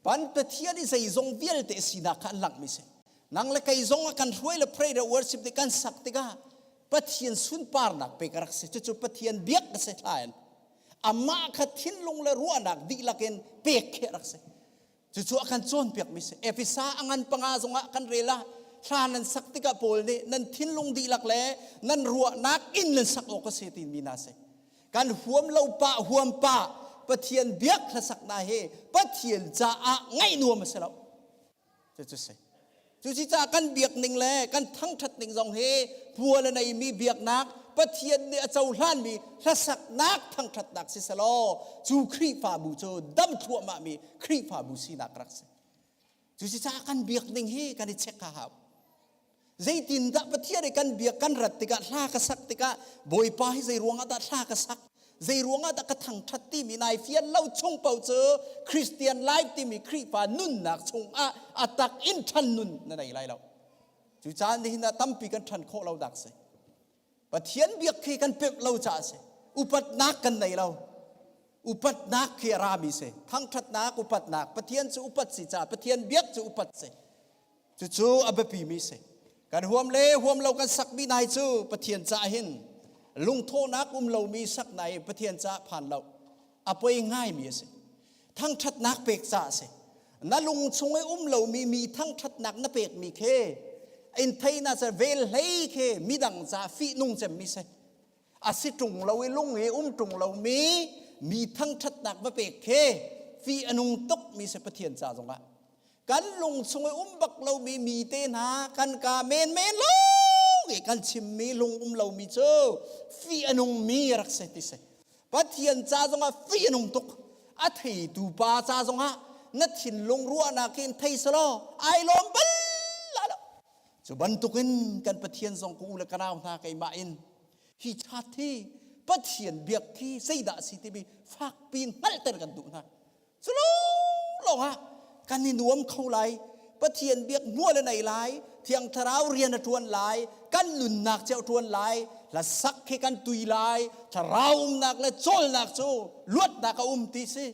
Pan Pathian i zeizong vialte sinak kha an langhmi si. Nang le kei zong a kan hruai le pray le worship ti kan sak tikah Pathian sunparnak pek a rak si. Cucu Pathian biak a si thlain. Amah kha thinlung le ruahnak dihlak in pek khi a rak si. Cucu a kan cawnpiakmi si. Efesa a ngan panga zongah kan rel ah hla nan sak tikah Paul nih nan thinlung dihlak le nan ruahnak in nan sak awk a si timi na si. Kan huam lo pah huam pah Pathian biak hlasaknak hi Pathian caah ngaih nuam a si lo. Cucu si. Cuci caah kan biak ning le kan thangṭhat ning zong hi pual a neimi biaknak Pathian nih a cohlanmi hlasaknak thangṭhatnak si selaw cu Khrihfabu cu dam thluahmahmi Khrihfabu sinak rak si. Cuci caah kan biak ning hi kan i check a hau. Zeitindah Pathian i kan biak kan rat tikah hla ka sak tikah Bawipa hi zei ruangah dah hla ka sak zei ruangah dah ka thangṭhat timi nai fian lo chung paoh cu Christian life timi Khrihfa nunnak chungah a tak in ṭhan nun na nei lai lo. Cu caan nihin ah tampi kan ṭhan khawh lo dak si. Pathian biak khi kan pemh lo caah si. Upatnak kan nei lo. Upatnak khi a rami si. Thangṭhatnak upatnak. Pathian cu upat si caah Pathian biak cu upat si. Cucu a biapimi si. Kan huam le huam lo kan sakmi nai cu Pathian caah hin lungthawhnak um lomi sak nai Pathian caah phan lo. A poi ngaimi a si. Thangṭhatnak pek caah a si. Na lung chung i um lomi mi thangṭhatnak na pekmi khi in thei na ca vel hlei khi midang ca fihnung cemmi si. A si ṭung lo i lung i um ṭung lomi mi thangṭhatnak va pek khi fih a nung tukmi si Pathian ca zongah. Kan lung chung i um bak lomi mi te hna kan ka menmen lawng i kan chimmi lung um lomi cu fih a nungmi rak si ti si. Pathian ca zongah fih a nung tuk. A theitu pa ca zongah na thinlung ruahnak in thei selaw ai lawm bal la lo. Cu bantukin kan Pathian zong ku le ka nau hna keimah in hi chat hi Pathian biak khi zeidah a si timi fakpi hngalhter kan duh hna. Cu lawng ah kan i nuam kho lai. Pathian biak hmual a nei lai. Thiang Thlarau rian a ṭuan lai. Kan nunnak cio ṭuan lai. Hlasak khi kan tui lai. Thlarau umnak le cawlnak cu luatnak a um ti si.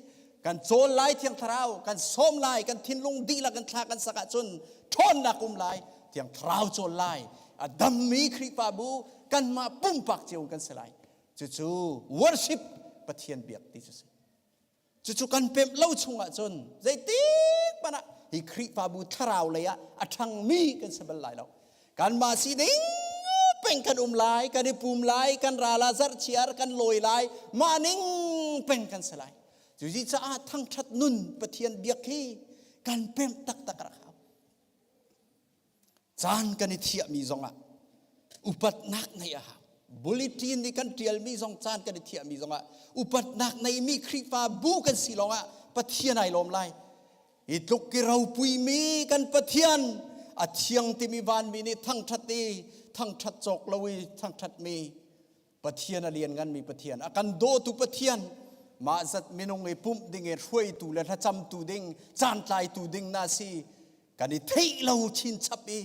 Kan cawl lai Thiang Thlarau, kan sawm lai, kan thinlung dihlak in thla kan sak ahcun ṭhawnnak um lai. Thiang Thlarau cawl lai. A dammi Khrihfabu kanmah pumpak cio kan si lai. Cucu worship Pathian biak ti cu si. Cucu kan pemh lo chung ahcun zeitik hmanh ah hi Khrihfabu thlarau lei ah a ṭhangmi kan si bal lai lo. Kanmah si ding peng kan um lai, kan i pum lai, kan ral ah zarhchiar kan lawi lai, mah ning peng kan si lai. Cuci caah thangṭhat nun Pathian biak hi kan pemh taktak rak hau. Caan kan i thiahmi zongah upatnak ngeih a hau. Bulletin nih kan ṭialmi zong caan kan i thiahmi zongah upatnak neimi Khrihfa bu kan si lawngah Pathian ai lawm lai. Hi tluk ki ropuimi kan Pathian a thiang timi vanmi nih thangṭhat i thangṭhat cawk lo i thangṭhatmi Pathian a liannganmi Pathian a kan dawtu Pathian mah zat minung i pumh ding i hruaitu le thlacamtu ding caantlaitu ding na si kan i theih lo chinchap i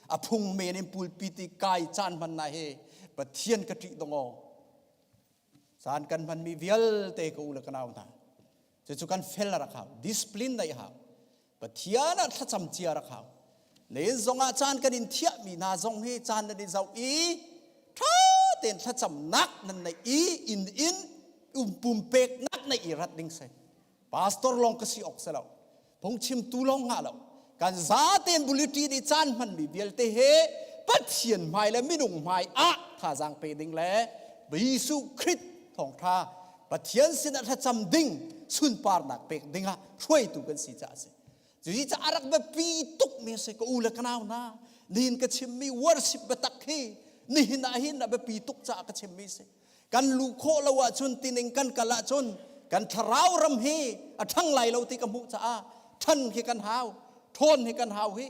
a phung men in pulpit i kai caan hman na he Pathian ka ṭih dong aw caan kan hmanmi vialte ka u le ka nau hna cucu kan fel a rak hau discipline neih hau Pathian ah thlacam cia rak hau len zongah caan kan in thiahmi hna zong hi caan nan i zoh i ṭha tein thlacamnak nan neih i inn in um pumpeknak neih i rat ding si pastor lawng ka si awk si lo phungchimtu lawng ngah lo kan zaten bulletin i caan hmanmi vialte he Pathian hmai le minung hmai ah thazaang pe ding le Jesuh Khrist thawngṭha Pathian sinah thlacam ding sunparnak pek dingah hruaitu kan si caah a si. Cuci caah a rak biapi tukmi a si ka u le ka nau hna nihin ka chimmi worship biatak hi nihin ah hin a biapi tuk caah ka chimmi si. Kan luh khawh lo ahcun tining kan kal ahcun kan thlarau ram hi a ṭhang lai lo ti ka hmuh caah ṭhan hi kan hau ṭhawn hi kan hau hi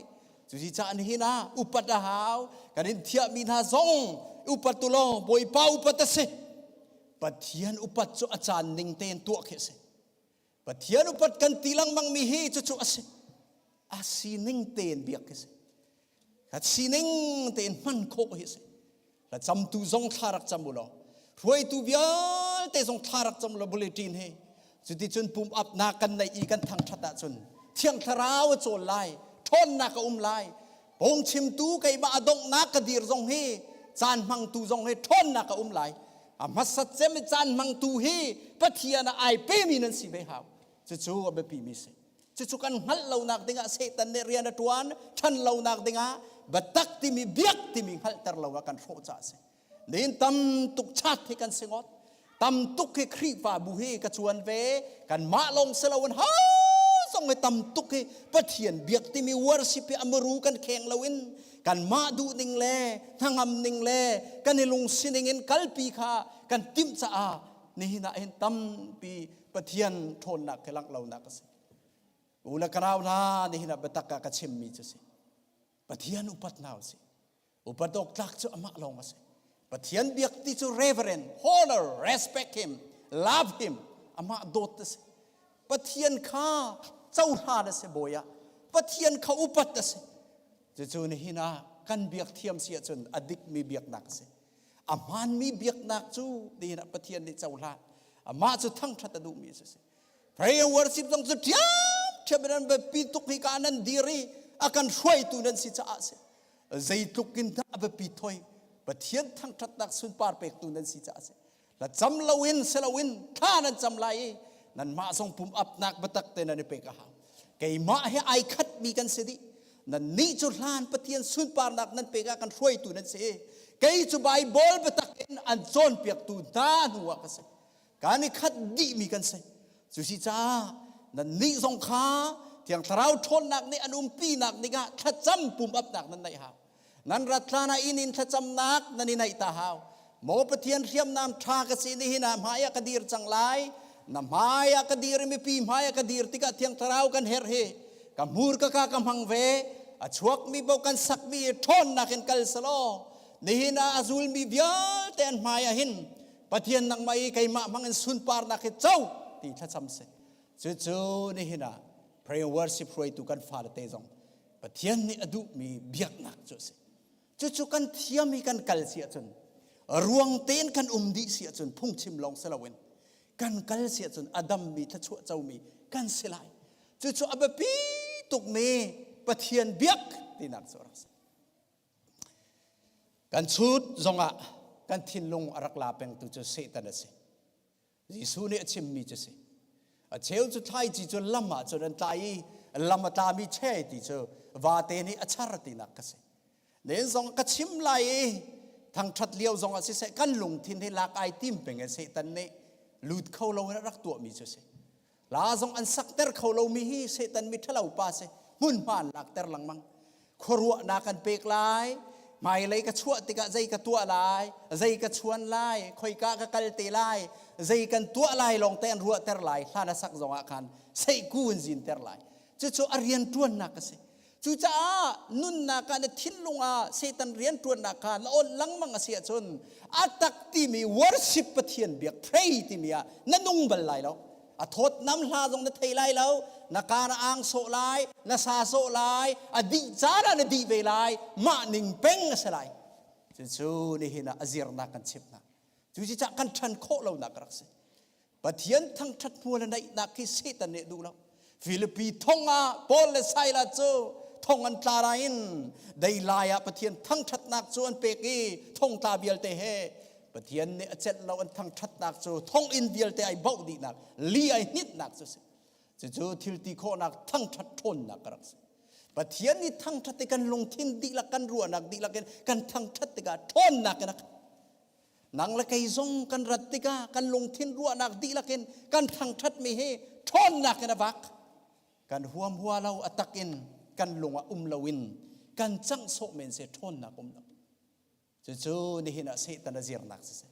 cuci caah nihin ah upat a hau kan in thiahmi hna zong upat tu law Bawipa upat a si Pathian upat cu a caan ning tein tuah khi a si Pathian upat kan ti lengmang mi hi cucu a si a sining tein biak khi si a sining tein hman khawh hi a si la camtu zong thla rak cam u law hruaitu vialte zong thla rak cam law bulletin hi cuticun pum upnak kan neih i kan thangṭhat ahcun thiang thlarau a cawl lai ṭhawnnak a um lai phungchimtu keimah a donghnak ka dir zong hi caan hmangtu zong hi ṭhawnnak a um lai a hmasat cem i caan hmangtu hi Pathian ah ai pemi nan si ve hau cucu a biapi mi si cucu kan hngalh lonak dingah Satan nih rian a ṭuan ṭhan lonak dingah biatak timi biak timi hngalhter lo ah kan hrawh caah a si Nin tam tuk chat hi kan si ngot tam tuk hi Khrihfabu hi ka cuan ve kan mah lawng si loin ha zong hi tam tuk hi Pathian biak timi worship hi amuru kan kheng loin kan mah duh ning le hnangam ning le kan i lungsi ning in kalpi kha kan timh caah nihin ah hin tampi Pathian ṭhawnnak khi langh lonak a si. U le ka nau hna nihin ah biatak ah ka chimmi cu si. Pathian upat hna usih. Upat awk tlak cu amah lawng a si. Pathian biak ti cu reverend, honor, respect him, love him, amah dawt a si. Pathian kha cohlan a si bawi ah. Pathian kha upat a si. Cucu nihin ah kan biak thiam si ahcun a dikmi biaknak a si. A hmaanmi biaknak cu nihin ah Pathian nih cohlan. Amah cu thangṭhat a duhmi a si. Prayer worship zong cu ṭhiamṭhiam in an biapi tuk hi ka nan dir i a kan hruaitu nan si caah a si. Zeitluk in dah a biapi thoi Pathian thangṭhatnak sunpar pektu nan si caah a si. La cam loin si loin thla nan cam lai i nanmah zong pum apnak biatak te nan i pek a hau. Keimah he ai khatmi kan si dih. Nannih cu hlan Pathian sunparnak nan pek ah kan hruaitu nan si. Kei cu Baibal biatak in an cawnpiaktu hna hnu ah ka si. Kan i khat dihmi kan si. Cu si caah nannih zong kha Thiang Thlarau ṭhawnnak nih an umpinak dingah thlacam pum apnak nan neih hau. Nan rat hlan ah inn in thlacamnak nan i neih ta hau. Maw Pathian hriamnam ṭha ka si nihin ah hmai ah ka dir cang lai. Na hmai ah ka dir i mipi hmai ah ka dir tikah Thiang Thlarau kan herh hi. Ka hmur ka ka ka hmang ve. A chuakmi bo kan sakmi ṭhawnnak in kal selaw nihin ah a zulmi vialte an hmai ah hin Pathian nangmah i keimah hmang in sunparnak hi co ti thlacam si. Cucu nihin ah prayer worship hruaitu kan fale te zong Pathian nih a duhmi biaknak cu a si. Cucu kan thiam i kan kal si ahcun ruang tein kan um dih si ahcun phungchim lawng si loin kan kal si ahcun a dammi thluachuah comi kan si lai. Cucu a biapi tukmi Pathian biak tinak cu a rak si. Kan chut zongah kan thinlung a rak la pengtu cu Satan a si. Jesuh nih a chimmi cu si. A cheu cu thlaici cu lam ah cun an tla i lam a tlami che ti cu vate nih a char tinak ka si. Nen zong ka chim lai i thangṭhat lio zong ah siseh kan lungthin hi lak ai tim peng in Satan nih lut kho lo in a rak tuahmi cu si. La zong an sakter kho lomi hi Satan mi ṭhalo pa si. Hmunhma an lakter lengmang. Khuaruahnak an pek lai. Hmailei ka chuah tikah zei ka tuah lai, zei ka chuan lai, khoika ka kal te lai, zei kan tuah lai lawng te an ruahter lai. Hlan a sak zongah khan seihku in zinter lai. Cucu a rianṭuannak a si. Cucaah nunnak ah na thinlung ah Satan rianṭuannak kha na awn lengmang a si ahcun a tak timi worship Pathian biak pray timi ah na nung bal lai lo. A thawtnam hla zong na thei lai lo, na ka na ang sawh lai, na sa sawh lai, a dih caan ah na dih ve lai, mah ning peng a si lai. Cucu nihin ah a zirnak kan chimh hna. Cucaah kan ṭhan khawh lonak a rak si. Pathian thangṭhat hmual a neihnak khi Satan nih duh lo. Filipi thong ah Paul le Silas cu thong an tla nain deilai ah Pathian thangṭhatnak cu an pek i thongtla vialte he Pathian nih a celh lo an thangṭhatnak cu thonginn vialte ai bauh dihnak li ai hnitnak cu si. Cucu thil ti khawhnak thangṭhat ṭhawnnak ka rak si. Pathian nih thangṭhat i kan lungthin dihlak kan ruahnak dihlak in kan thangṭhat tikah ṭhawnnak in a Nang le kei zong kan rat tikah kan lungthin ruahnak dihlak in kan thangṭhatmi hi ṭhawnnak in a vak. Kan huam hua lo a tak in kan lung ah um loin kan cangh sawh men se ṭhawnnak um lo. Cucu nihin ah Satan a zirnak siseh.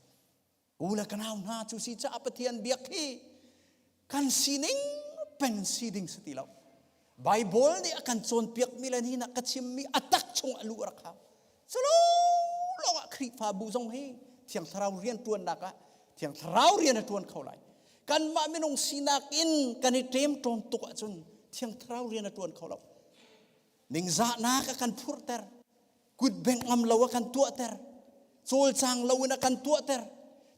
U le ka nau hna cu si caah Pathian biak hi kan sining peng si ding si ti lo. Bible nih a kan cawnpiakmi le nihin ah ka chimmi a tak chung a luh rak hau. Culo lawng ah Khrihfabu zong hi Thiang Thlarau rian ṭuannak ah Thiang Thlarau rian a ṭuan kho lai. Kanmah minung sinak in kan i ṭemṭawm tuk ahcun Thiang Thlarau rian a ṭuan kho lo. Ningzahnak a kan phurhter. Kut bengh ngam lo a kan tuahter. Cawlcang lo in a kan tuahter.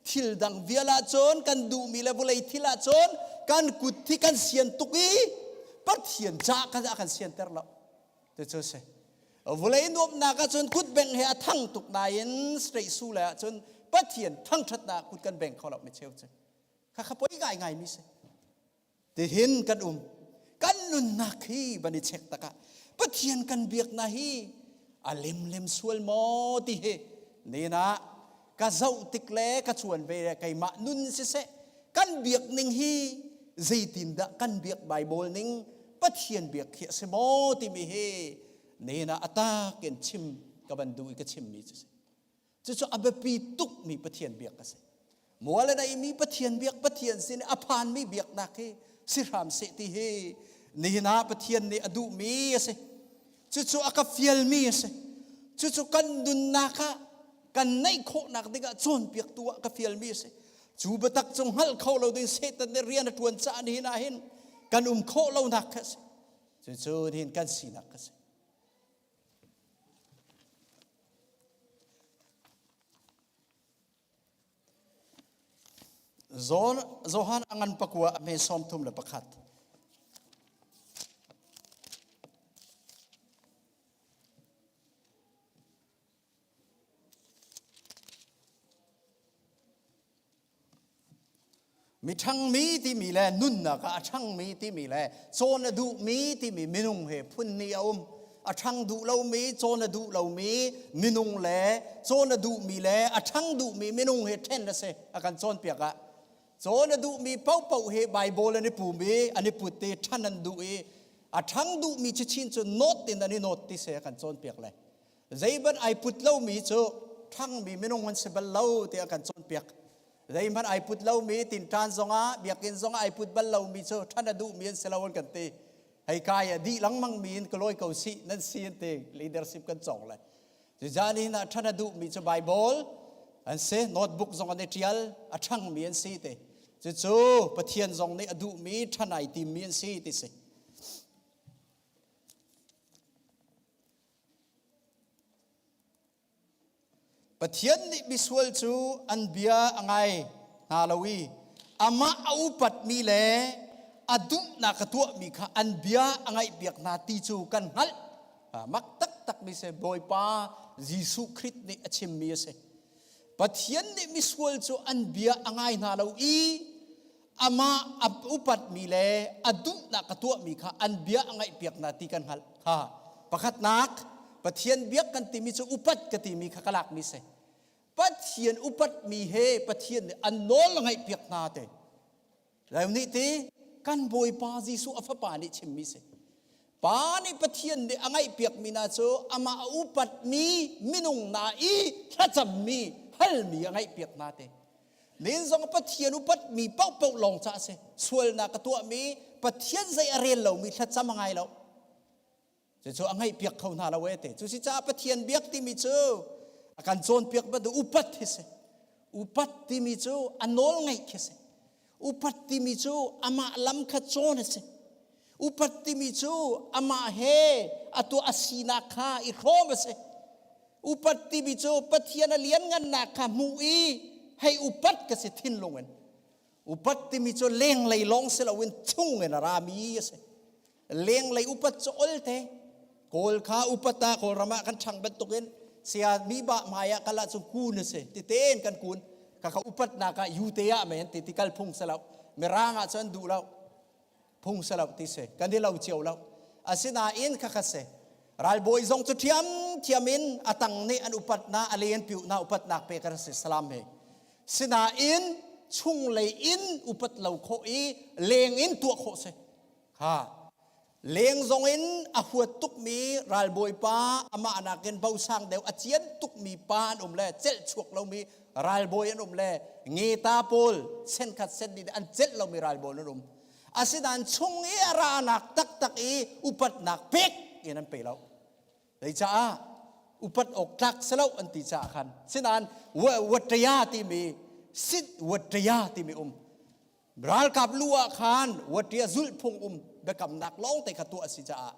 Thil dang vial ahcun kan duhmi le vawlei thil ahcun kan kut hi kan sian tuk i Pathian ca kan a kan sianter lo. Cucu si. Vawlei nuamhnak ahcun kut bengh he a thang tuk nain straight su le ahcun Pathian thangṭhatnak kut kan beng kho lo mi cheu cu. Kha kha poi ngai ngai mi si. Tihin kan um. Kan nunnak hi van i check takah Pathian kan biaknak hi a lemlem sual maw ti hi nena ka zoh tik le ka cuan ve le keimah nun siseh kan biak ning hi zeitindah kan biak Bible ning Pathian biak khi a si maw timi hi nena a tak in chim ka van duh i ka chimmi cu si. Cucu a biapi tukmi Pathian biak a si. Mual a neimi Pathian biak Pathian sin a phanmi biaknak hi si hram seh ti hi nihin ah Pathian nih a duhmi a si. Cucu a ka fialmi a si. Cucu kan nunnak ah kan neih khawhnak dingah cawnpiaktu ah ka fialmi a si. Cu biatak cu hngalh kho lo ding Satan nih rian a ṭuan caah nihin ah hin kan um khawh lonak kha a si. Cucu nihin kan sinak a si. Johan a ngan pakua a hme 31. Mi ṭhangmi timi le nunnak ah a ṭhangmi timi le cawn a duhmi timi minung he phun hnih a um. A ṭhang duh lomi, cawn a duh lomi minung le cawn a duhmi le a ṭhang duhmi minung he ṭhen a si a kan cawnpiak ah. Cawn a duhmi paohpaoh hi Baibal an i pum i an i put i ṭhan an duh i a ṭhang duhmi chichin cu nawt in an i nawt ti si a kan cawnpiak le zeihmanh ai put lomi cu ṭhangmi minung an si bal lo tiah kan cawnpiak. Zeihmanh ai put lomi tinṭan zongah biakinn zongah ai put bal lomi cu ṭhan a duhmi an si lo an kan ti. Hei kai a dih lengmangmi in ka lawi ko sih nan si an ti leadership kan cawng le. Cucaah nihin ah ṭhan a duhmi cu Bible an si, notebook zong an i ṭial, a ṭhangmi an si ti. Cucu Pathian zong nih a duhmi ṭhan ai timmi an si ti si. Pathian nih misual cu an bia a ngai hna lo i amah a upatmi le a duhnak a tuahmi kha an bia a ngaihpiak hna ti cu kan hngalh. Mak taktakmi si Bawipa. Jesuh Khrih nih a chimmi a si. Pathian nih misual cu an bia a ngai hna lo i amah a upatmi le a duhnak a tuahmi kha an bia a ngaihpiak hna ti kan hngalh. Kha pakhatnak Pathian biak kan timi cu upat ka timi kha ka lakmi si. Pathian upatmi he Pathian nih an nawl a ngaihpiak hna te. Lai nih ti kan Bawipa Jesuh a fapa nih chimmi si. Pa nih Pathian nih a ngaihpiakmi hna cu amah a upatmi minung hna i thlacammi halmi a ngaihpiak hna te. Nin zong Pathian upatmi paohpaoh lawng ca a si. Sualnak a tuahmi Pathian zei a rel lomi thlacam a ngai lo. Cucu a ngaihpiak kho hna lo e te. Cu si caah Pathian biak timi cu a kan cawnpiak bantuk upat hi si. Upat timi cu a nawl ngaih khi si. Upat timi cu amah lam kha cawn a si. Upat timi cu amah he a tuah a sinak kha i hrawm a si. Upat timi cu Pathian a lianngannak kha hmuh i hei upat ka si thinlung in. Upat timi cu lenglei lawng si loin chung in a rami a si. Lenglei upat cu olte. Kawl kha upat ah Kawlram ah kan ṭhang bantukin sia mi ba hmai ah kal ahcun kun a si. Titein kan kun. Kaka upatnak ah yute ah men ti ti kal phung si lo. Mirang ah cun duh lo. Phung si lo ti si. Kan i lo cio lo. Asinain khakha si. Ralbawi zong cu ṭhiamṭhiam in a tang nih an upatnak a len piuhna upatnak pek an si salam he. Sinain chunglei in upat lo khawh i leng in tuah khawh si. Kha leng zong in a huat tukmi ralbawi pa amah nakin bosang deuh a cian tukmi pa an um le celh chuak lomi ralbawi an um le ngeta pawl senkhat sen nih an celh lomi ralbawi an um. Asinain chung i a ranak taktak i upatnak pek in an pe lo. Zeicaah upat awk tlak si lo an ti caah khan. Sinain wataya timi sit wataya timi um. Ralkap lu ah khan wataya zulhphung um biakamnak lawng te kha tuah a si caah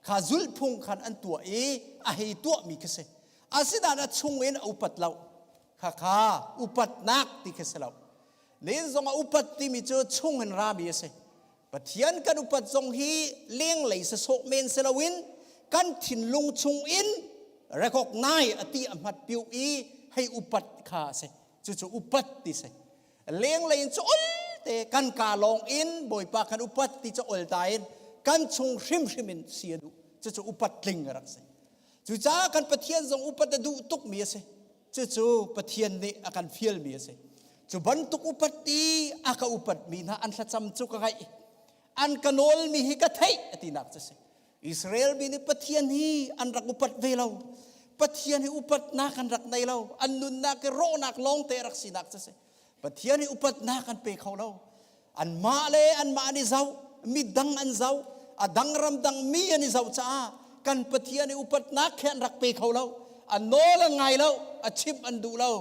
kha zulhphung khan an tuah i a hei tuahmi khi si. Asinain a chung in a upat lo. Khakha upatnak ti khi si lo. Nin zong a upat timi cu chung in rami a si. Pathian kan upat zong hi lenglei sasawh men si loin kan thinlung chung in recognize a ti a hmat piu i hei upat kha a si. Cucu upat ti si. Lenglei in cu ol te kan ka lawng in Bawipa kan upat ti cu ol ta in kan chung hrimhrim in si a duh. Cucu upat tling a rak si. Cucaah kan Pathian zong upat a duh tukmi a si. Cucu Pathian nih a kan fialmi a si. Cu bantuk upat i a ka upatmi hna an thlacam cu ka ngaih. An ka nawlmi hi ka theih a tinak cu si. Israel mi nih Pathian hi an rak upat ve lo. Pathian hi upatnak an rak nei lo. An nunnak hi rawhnak lawngte a rak sinak cu si. Pathian hi upatnak an pe kho lo. Anmah le anmah an i zoh, midang an zoh, a dang ramdang mi an i zoh caah kan Pathian i upatnak khi an rak pe kho lo. An nawl an ngai lo, a chimh an duh lo.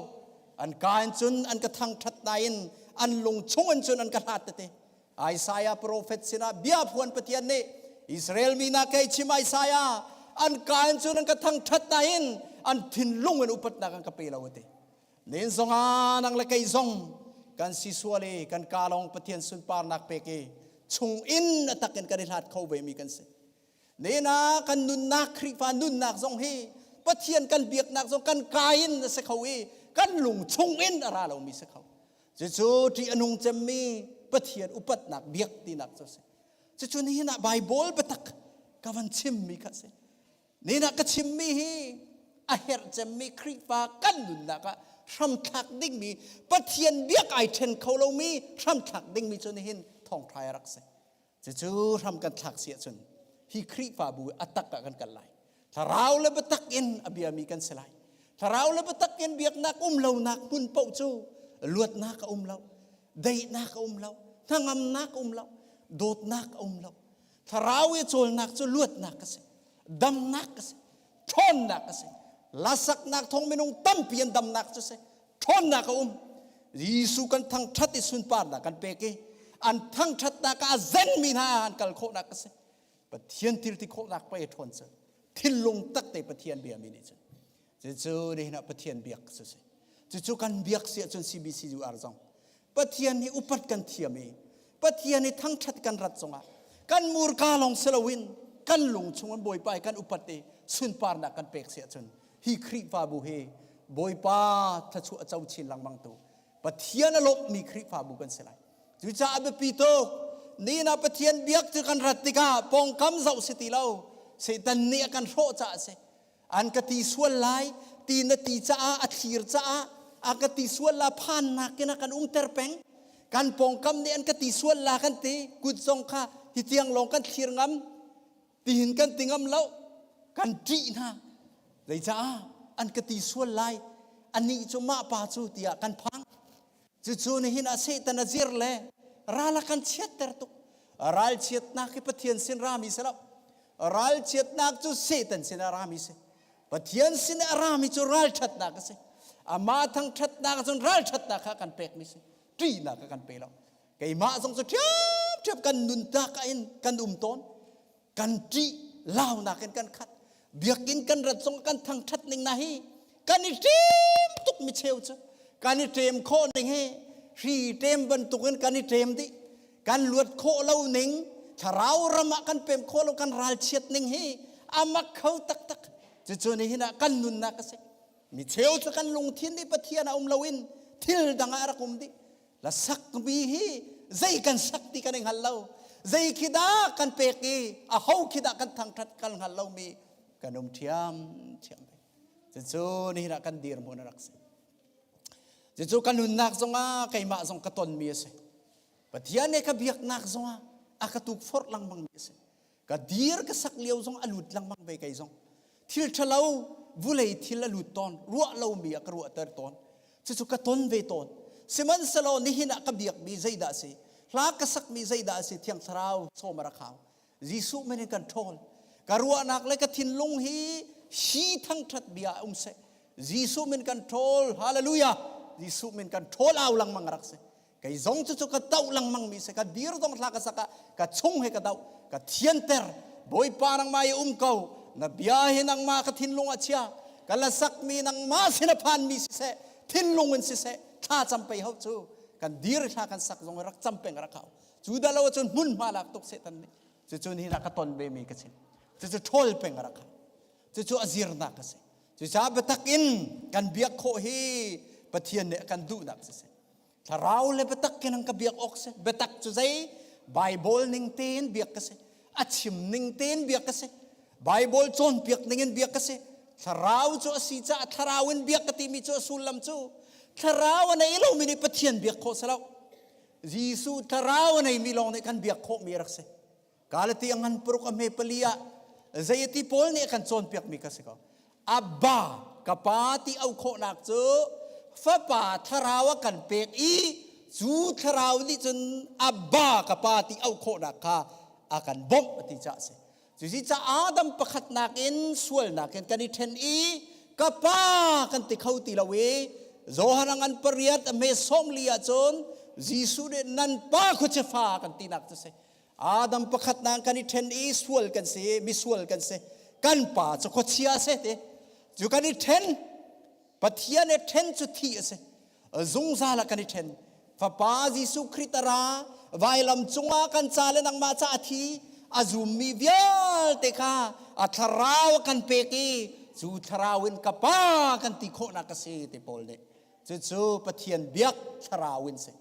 An ka in cun an ka thangṭhat nain an lung chung in cun an ka hlat tete. Isaiah profet sinah bia phuan Pathian nih Israel mi na kei chim Isaiah an ka in cun an ka thangṭhat nain an thinlung in upatnak an ka pe lo a ti. Nen zong ah nang le kei zong kan si sual i kan ka lawng Pathian sunparnak pek i chung in a tak in kan i hlat kho ve mi kan si. Nen ah kan nunnak Khrihfa nunnak zong hi Pathian kan biaknak zong kan ka in a si kho i kan lung chung in a ra lomi si kho. Cucu ṭih a nung cemmi Pathian upatnak biak tinak cu a si. Cucu nihin ah Bible biatak ka van chimmi kha a si. Nihin ah ka chimmi hi a herh cemmi Khrihfa kan nunnak ah hramthlak dingmi Pathian biak ai ṭhen kho lomi hramthlak dingmi cu nihin thawngṭha a rak si. Cucu hram kan thlak si ahcun hi Khrihfabu a tak ah kan kal lai. Thlarau le biatak in a biami kan si lai. Thlarau le biatak in biaknak um lonak hmun paoh cu luatnak a um lo, daihnak a um lo, hnangamnak a um lo, dawtnak a um lo. Thlarau i cawlnak cu luatnak a si, damnak a si, ṭhawnnak a si. Lasaknak thawng minung tampi an damnak cu si, ṭhawnnak a um. Jesuh kan thangṭhat i sunparnak kan pek i an thangṭhatnak ah a zengmi hna an kal khawhnak a si. Pathian thil ti khawhnak pei ṭhawn cu thinlung tak te Pathian biami nih cun cucu nihin ah Pathian biak cu si. Cucu kan biak si ahcun CBCUR zong Pathian hi upat kan thiam i Pathian hi thangṭhat kan rat zongah kan murka lawng si loin kan lung chung an Bawipa i kan upat i sunparnak kan pek si ahcun. Hi Khrihfabu hi Bawipa thluachuah a co chin lengmang tu Pathian a lawmhmi Khrihfabu kan si lai. Cucaah biapi tuk ni na Pathian biak cu kan rat tikah pawngkam zoh si ti lo. Satan nih a kan hrawh caah a si. An ka ti sual lai ti na ti caah a thlir caah a ka ti sual la phannak in a kan umter peng. Kan pawngkam nih an ka ti sual la kan ti kut zong kha hi tiang lawng kan thlir ngam tihin kan ti ngam lo kan ṭih hna zeicah an ka ti sual lai anih cu mah pa cu tiah kan phang cucu nihin ah Satan a zir le ral a kan chiatter tuk ralchiatnak hi Pathian sin rami si lo ralchiatnak cu Satan sin a rami si Pathian sin a rami cu ralṭhatnak a si amah thangṭhatnak cun ralṭhatnak kha kan pekmi si ṭihnak kha kan pe lo keimah zong cu ṭhiamṭhiam kan nuntak ah in kan um tawn kan ṭih launak in kan khat biakinn kan rat zong kan thangṭhat ning na hi kan i ṭem tuk mi cheu cu kan i ṭem khawh ning hi hri ṭem bantukin kan i ṭem dih kan luat khawh lo ning thlarau ram ah kan pem khawh lo kan ralchiat ning hi amak kho taktak cucu nihin ah kan nunnak a si mi cheu cu kan lungthin nih Pathian a um loin thil dang ah a rak um dih la sakmi hi zei kan sak ti kan i hngal lo zei khi dah kan pek i a ho khi dah kan thangthat kan hngal lomi kan um ṭhiam ṭhiam ve cucu nihin ah kan dirhmun a rak si cucu ka nunnak zongah keimah zong ka tonmi a si Pathian he ka biaknak zongah a ka tukforh lengmang mi a si ka dir ka sak lio zong a lut lengmang ve kei zong thil ṭhalo vulei thil a lut tawn ruah lomi a ka ruahter tawn cucu ka ton ve tawn sihmanhsehlaw nihin ah ka biakmi zeidah a si hla ka sakmi zeidah a si thiang thlarau sawm a rak hau Jesuh min in kan ṭhawl ka ruahnak le ka thinlung hi hi thangṭhat bia um seh Jesuh min kan ṭhawl hallelujah Jesuh min kan ṭhawl au lengmang a rak si kei zong cu cu ka doh lengmang mi si ka dir zong hla ka sak ah ka chung he ka doh ka thianter bawipa nangmah i um ko na bia hi nangmah ka thinlung ah chia ka la sakmi nangmah sin a phan mi siseh thinlung in siseh thla cam pei ho cu kan dir thla kan sak zong rak cam peng rak hau cu dah lo cun hmun hma lak tuk setan nih cucu ni ka ton ve mi ka chim cucu ṭhawl peng rak hau cucu a zirnak a si cucaah biatak in kan biak khawh hi Pathian nih a kan duhnak siseh Thlarau le biatak in an ka biak awk si. Biatak cu zei? Bible ning tein biak ka si. A chim ning tein biak ka si. Bible cawnpiak ning in biak ka si. Thlarau cu a si caah thlarau in biak ka timi cu a sullam cu thlarau a nei lomi nih Pathian biak khawh si lo. Jesuh thlarau a neimi lawng nih kan biak khawhmi a rak si. Galati a ngan paruk a hme pali ah zeiti Paul nih a kan cawnpiakmi ka si ko. Abba ka pa ti au khawhnak cu fapa thlarau a kan pek i cu thlarau nih cun Abba ka pa ti au khawhnak kha a kan bawmh a ti caah a si. Cuci ca Adam pakhatnak in sualnak in kan i ṭhen i ka pa kan ti kho ti lo i Johan a ngan pariat a hme 40 ahcun Jesuh nih nan pa khuachia fa kan tinak cu si. Adam pakhat nang kan i ṭhen i sual kan si, misual kan si. Kan pa cu khuachia a si ti. Cu kan i ṭhen, Pathian i ṭhen cu thi a si. Zungzal ah kan i ṭhen. Fapa Jesuh Khrih a ra, vailam cungah kan ca le nangmah ca a thi, a zummi vialte kha a thlarau a kan pek i cu thlarau in ka pa kan ti khawhnak a si ti Paul nih. Cucu Pathian biak thlarau in si.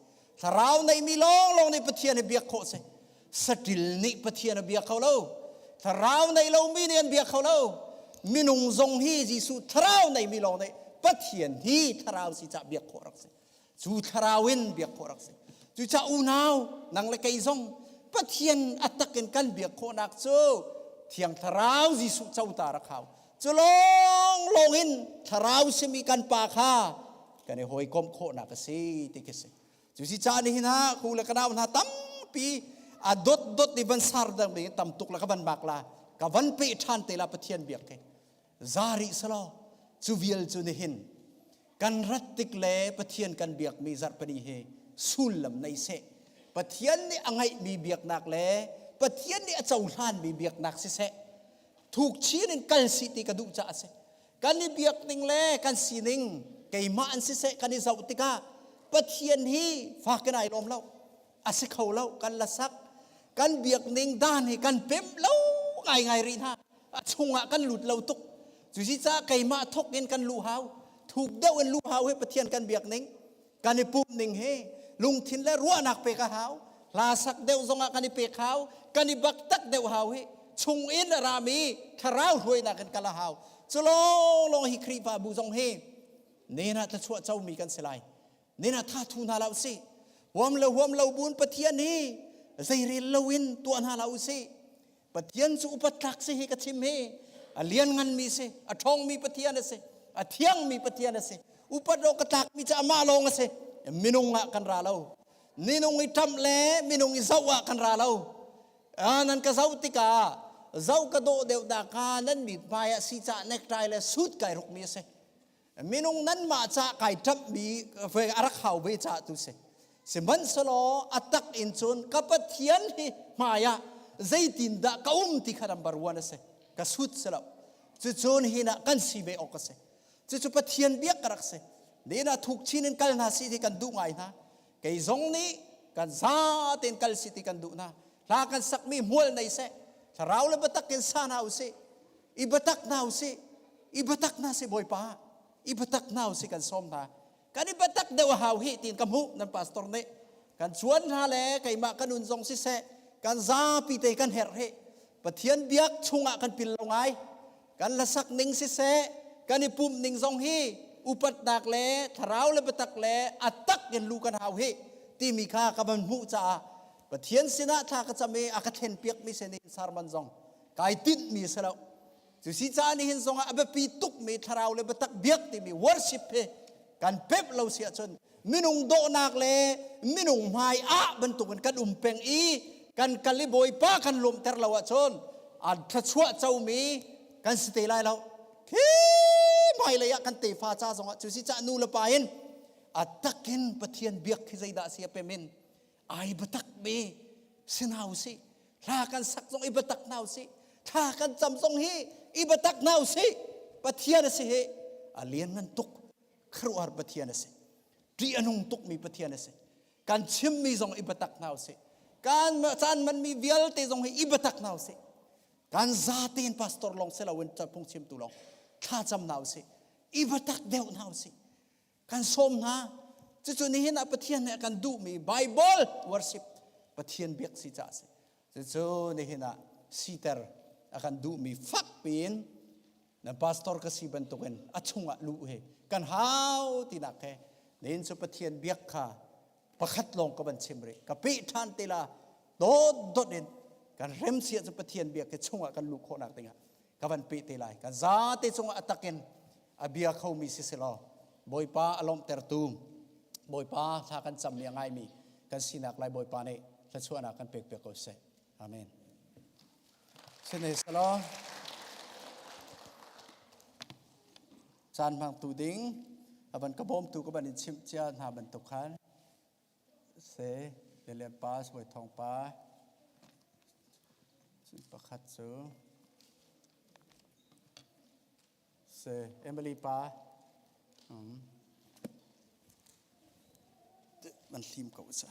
Thlarau neimi lawnglawng nih Pathian hi biak khawh si. Saṭil nih Pathian a biak kho lo. Thlarau nei lomi nih an biak kho lo. Minung zong hi Jesuh thlarau neimi lawng nih Pathian hi thlarau si cah biak khawh rak si. Cu thlarau in biak khawh rak si. Cucaah unau nang le kei zong Pathian a tak in kan biak khawhnak cu Thiang Thlarau Jesuh cota rak hau. Cu lawnglawng in thlarau simi kan pa kha kan i hawikomh khawhnak a si ti khi si. Cu si caah nihin ah ku le ka nau hna tampi a dot dot i van sar dang ding tam tuk la ka van bak la ka van pe ṭhan te la Pathian biak ke zari selaw cu vial cu nihin kan rat tik le Pathian kan biakmi zarhpini hi sullam nei seh Pathian nih a ngaihmi biaknak le Pathian nih a cohlanmi biaknak siseh thuk chin in kal sih ti ka duh caah a si kan i biak ning le kan sining keimah an siseh kan i zoh tikah Pathian hi fak in ai lawm lo a si kho lo kan la sak kan biak ning dan hi kan pem lo ngai ngai rih hna a chungah kan lut lo tuk. Cu si ca keimah thok in kan luh hau. Thuk deuh in luh hau hi Pathian kan biak ning. Kan i pumh ning hi lungthin le ruahnak pek a hau. Hla sak deuh zongah kan i pek hau. Kan i bak tak deuh hau hi. Chung in a rami thlarau hruainak in kal a hau. Cu lawnglawng hi Khrihfabu zong hi nen ah thluachuah comi kan si lai. Nen ah tha thu hna la usih. Huam lo huam lo buin Pathian hi zeirel loin tuah hna la usih. Pathian cu upat tlak si hi ka chim hi a liannganmi si a ṭhawngmi Pathian a si a thiangmi Pathian a si upat awk ka tlakmi cu amah lawng a si minung ah kan ra lo minung i ṭamh le minung i zoh ah kan ra lo nan ka zoh tikah zoh ka dawh deuh dah ka nan mit hmai ah si cah necktie le suit kai rukmi a si minung nanmah ca kai ṭamhmi a rak hau ve ca tu si sihmanhsehlaw a tak in cun ka Pathian hi hmai ah zeitindah ka um ti kha number one a si ka sut si lo cucun hin ah kan si ve awk a si cucu Pathian biak ka rak si nin ah thuk chin in kal hna si ti kan duh ngai hna kei zong nih kan za tein kal si ti kan duh hna hla kan sakmi hmual nei seh thlarau le biatak in sa hna usih i biatak hna usih i biatak hna si bawipa i biatak hna usih kan sawm hna kan i biatak deuh a hau hi tiin ka hmuh nan pastor nih kan chuan hna le keimah kan un zong siseh kan zapi te kan herh hi Pathian biak chungah kan pil lo ngai kan hlasak ning siseh kan i pumh ning zong hi upatnak le thlarau le biatak le a tak in lu kan hau hi timi kha ka van hmuh caah Pathian sinah thla ka cam i a ka thlen piakmi sin in sermon zong kai tinhmi si lo cu si caah nihin zongah a biapi tukmi thlarau le biatak biak timi worship hi kan pep lo si ahcun minung dawhnak le minung hmai ah bantukin kan um peng i kan kal i bawipa kan lawmter lo ahcun an thluachuah comi kan si te lai lo khi hmailei ah kan tefa ca zongah cu si cah nu le pa in a takin Pathian biak khi zeidah si a pem in ai biatak mi si hna usih hla kan sak zong i biatak hna usih thla kan cam zong hi i biatak hna usih Pathian a si hi a lianngan tuk khuaruahhar Pathian a si ṭih a nung tukmi Pathian a si kan chimmi zong i biatak hna usih kan caan manmi vialte zong hi i biatak hna usih kan zatein pastor lawng si loin phungchimtu lawng thla cam hna usih i biatak deuh hna usih kan sawm hna cucu nihin ah Pathian nih a kan duhmi Bible worship Pathian biak si caah si cucu nihin ah siter a kan duhmi fak piin na pastor ka si bantukin a chungah luh hi kan hau tinak he nihin cu Pathian biak kha pakhat lawng ka van chim rih ka peh ṭhan te la dawt dawt in kan rem sia cu Pathian biak hi chungah kan luh khawhnak dingah ka van peh te lai kan zate cungah a takin a bia khomi si selaw Bawipa a lawmhtertu Bawipa thla kan cammi a ngaimi kan sinak lai Bawipa nih thluachuahnak kan pek piak ko seh amen Sine selaw caan hmangtu ding a van ka bawmtu ka van in chimh cia hna bantuk khan Se Lian pa Suai Thawng pa pakhat cu se Emily pa um, man hlim ko sa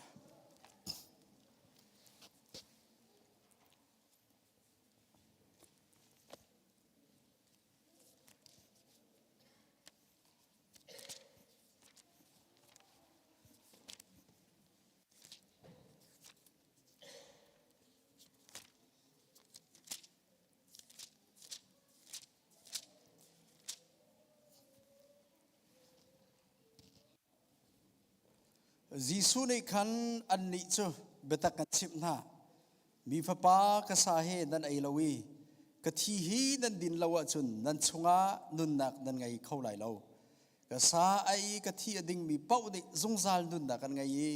Jesuh nih khan annih cu biatak an chimh hna. Mi Fapa ka sa he nan ei lo i ka thi hi nan din lo ahcun nan chungah nunnak nan ngei kho lai lo. Ka sa a i ka thi a dingmi paoh nih zungzal nunnak an ngei i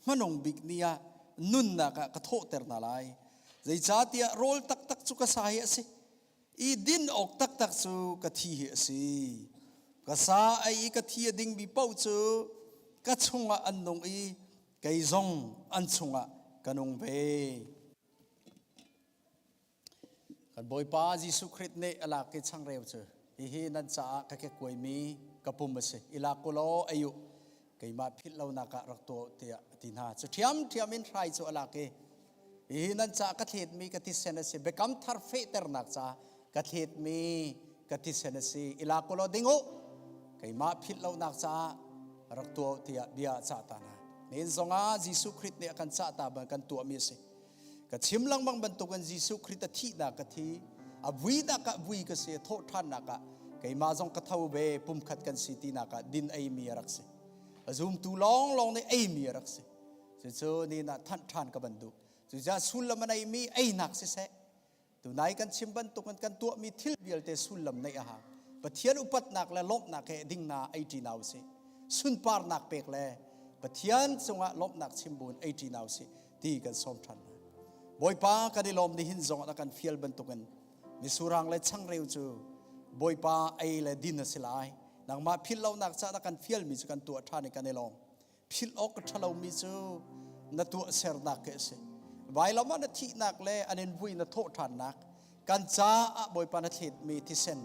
hmanung bik ni ah nunnak ah ka thawhter hna lai. Zeicahtiah rawl taktak cu ka sa hi a si i din awk taktak cu ka thi hi a si. Ka sa a i ka thi a dingmi paoh cu ka chungah an nung i kei zong an chungah ka nung ve. Kan Bawipa Jesuh Khrih nih a lak i changreu cu hihi nan caah ka kekkuaimi ka pum a si i lak u law ei u keimah philh lonak ah rak tuah tiah a ti hna cu ṭhiamṭhiam in hrai cu a lak i hihi nan caah ka thletmi ka thisen a si biakam thar fehternak caah ka thletmi ka thisen a si i lak ulaw ding u keimah philh lonak caah rak tuah u tiah bia a cah ta hna. Nihin zongah Jesuh Khrih nih a kan cah ta ban kan tuahmi a si. Ka chim lengmang bantukin Jesuh Khrih a thihnak ka thi, a vuinak ah vui ka si, a thawhṭhannak ah keimah zong ka tho ve, pumkhat kan si tinak ah din eimi a rak si. A zumtu lawnglawng nih eimi a rak si. Cucu ni ah thanh ṭhan ka van duh. Cucaah sullam a neimi einak siseh, Tunai kan chim bantukin kan tuahmi thil vialte sullam neih a hau. Pathian upatnak le lawmhnak he dingna ei ṭi hna usih. Sunparnak pek le Pathian cungah lawmhnak chim buin ei ṭi hna usih ti kan sawm ṭhan hna. Bawipa kan i lawm nihin zong ah na kan fial bantukin misurang le changreu cu Bawipa ei le din a si lai. Nangmah philh lonak caah na kan fialmi cu kan tuah ṭhan i kan i lawm. Philh awk a ṭhalomi cu na tuahsernak khi a si. Vailam ah na thihnak le an in vui na thawh ṭhannak, kan caah Bawipa na thletmi thisen,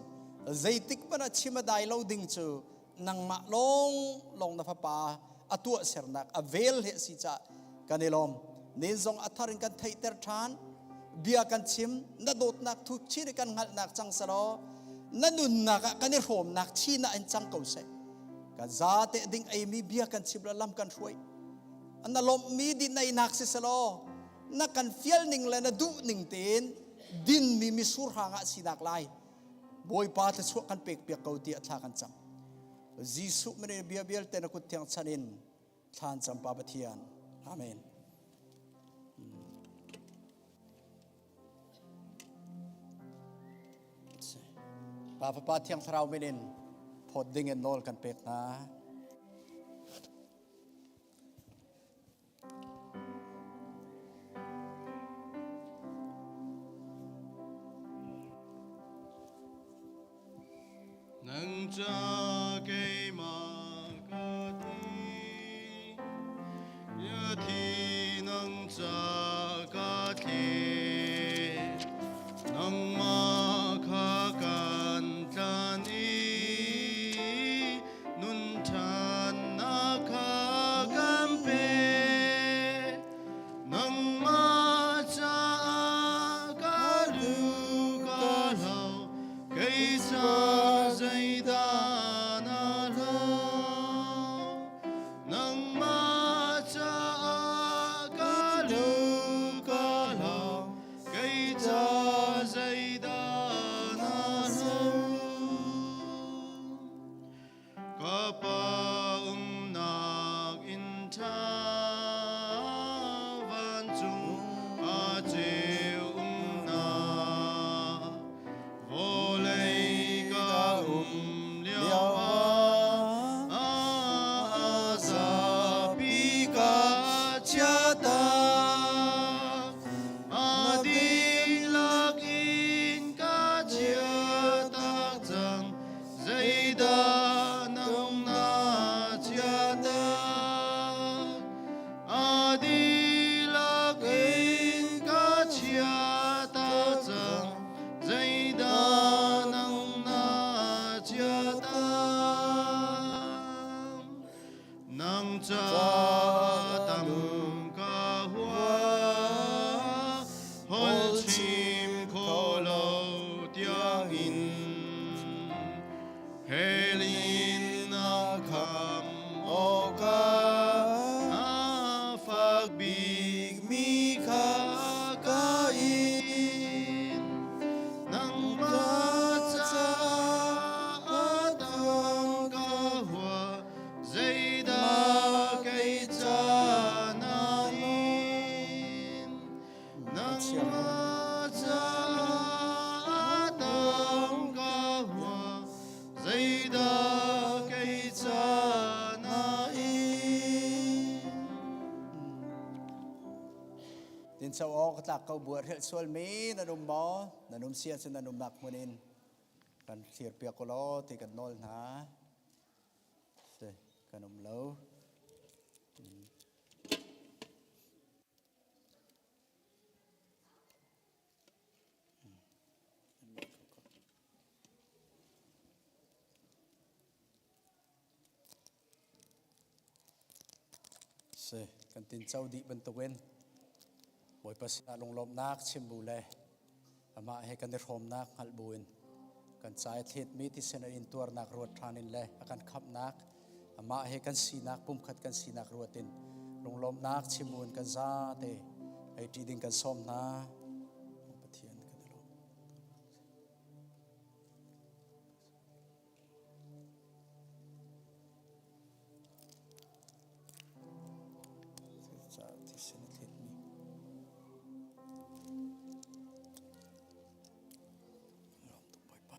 zeitik hmanh ah chim a dai lo ding cu nangmah lawng lawng na fapa a tuahsernak a vel hi a si caah kan i lawm. Nen zong a thar in kan theihter ṭhan, bia kan chim, na dawtnak thuk chin i kan hngalhnak cang selaw, na nunnak ah kan i hrawmnak chin ah in cang ko seh. Kan zate ding eimi bia kan chim le lam kan hruai. Na lawmhmi din einak si selaw na kan fial ning le na duh ning tein dinmi misur hrang ah sinak lai. Bawipa thluachuah kan pek piak ko tiah thla kan cam. Jesuh mene bia vialte na kut thiang chan in thlan cam pa Pathian. Amen. Pa Fapa Thiang Thlarau min in phawt ding in nawl kan pek hna. Nang ca keimah ka thi, ya thi nang ca ka thli, nangmah kha kan tlan i nun ṭhannak kha kan pe. Nangmah caah ka lu ka hlau, kei ca zeidah na hlau? Nangmah caah ka lu ka hlau, kei ca zeidah na hlau? Ka pa umnak inn ṭha vancung a ceu umnak vawlei ka um lio ah a zapi ka chiahtak a dihlak in ka chiahtak cang Zeidah nang na chiahtak? A dihlak in ka chiahtak cang. Zeidah nang na chiahtak? Nang ca tam ka hua, holh chim kho lo tiangin. Helin na kham awkah a fak bikmi kha ka in. Nangmah caah tam ka hua, zeidah kei ca na in? Nangmah caah tam ka hua, zeidah kei ca na in? Tin cho aw ka tlak ko buah hrelh sual mi nan um maw? Nan um si ahcun nan umnak hmun in kan thlir piak u law ti kan nawl hna. Si, kan um lo. Si, kan tin cho dih bantukin Bawipa sinah lunglawmhnak chim bu le amah he kan i hrawmnak hngalh buin. Kan ca i thletmi thisen a intuarnak ruat ṭhan in le a kan khamhnak amah he kan sinak pumkhat kan sinak ruat in lunglawmhnak chimun kan zate ei ṭi ding kan sawm hna. Pathian kan i lawm. Thisen a thletmi. Lawm tuk Bawipa.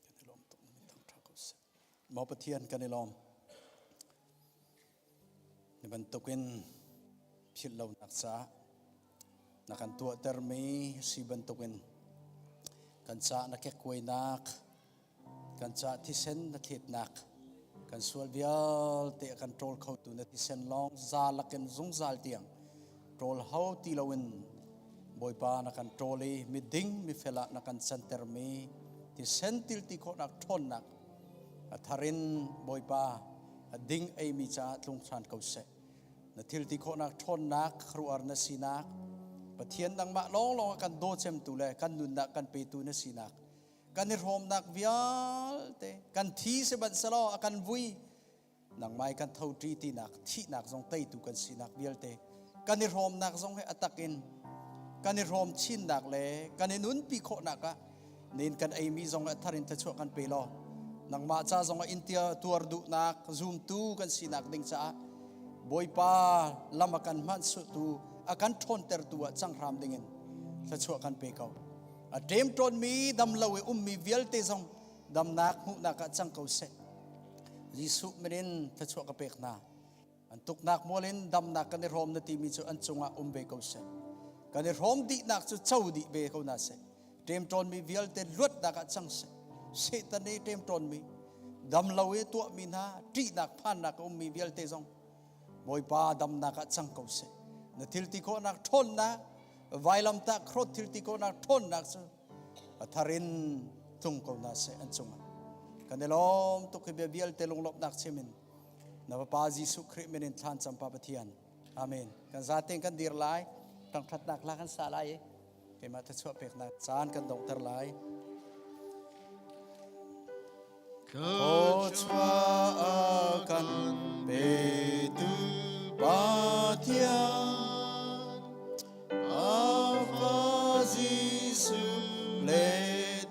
Kan i lawm tuk min thangṭha ko seh. Maw Pathian kan i lawm. Ni bantukin philh lonak caah na kan tuahtermi si bantukin kan ca na kekkuainak kan ca thisen na thletnak kan sual vialte a kan ṭawl khotu na thisen lawng za lakin zungzal tiang ṭawl ho ti loin Bawipa na kan ṭawl i miding mifel ah na kan cantermi thisen tilti khawhnak ṭhawnnak a thar in Bawipa a ding eimi caah tlung ṭhan ko seh. Na thil ti khawhnak ṭhawnnak khuaruahar na sinak Pathian nangmah lawnglawng a kan daw cemtu le kan nunnak kan petu na sinak kan i hrawmnak vialte kan thi si banh selaw a kan vui nangmai kan tho ṭi tinak thihnak zong teitu kan sinak vialte kan i hrawmnak zong he a tak in kan i hrawm chinnak le kan i nunpi khawhnak ah nin kan eimi zong a thar in thluachuah kan pe law nangmah ca zong ah in tia tuar duhnak zumtu kan sinak ding caah Bawipa lam a kan hman tu a kan ṭhawntertu ah cang hram dingin thluachuah kan pe ko a ṭemṭawnmi dam lo i ummi vialte zong damnak hmuhnak ah cang ko seh Jesuh min in thluachuah ka pek hna an tuknak mual in damnak kan i hrawm na timi cu an cungah um ve ko seh kan i hrawm dihnak cu co dih ve ko na seh ṭemṭawnmi vialte luatnak ah cang seh Satan i ṭemṭawnmi dam lo i tuahmi hna ṭihnak phannak a ummi vialte zong Bawipa damnak ah cang ko seh na thil ti khawhnak ṭhawnnak vailamtah khrot thil ti khawhnak ṭhawnnak cu a thar in tlung ko hna seh an cungah kan i lawm tuk hi bia vialte lunglawmhnak chim in na Fapa Jesuh Khrih min in thlan cam Pa Pathian amen kan zaten kan dir lai thangthatnak hla kan sa lai i keimah thluachuah peknak caan kan donghter lai Thluachuah kan petu Pathian Alpha Jesuh le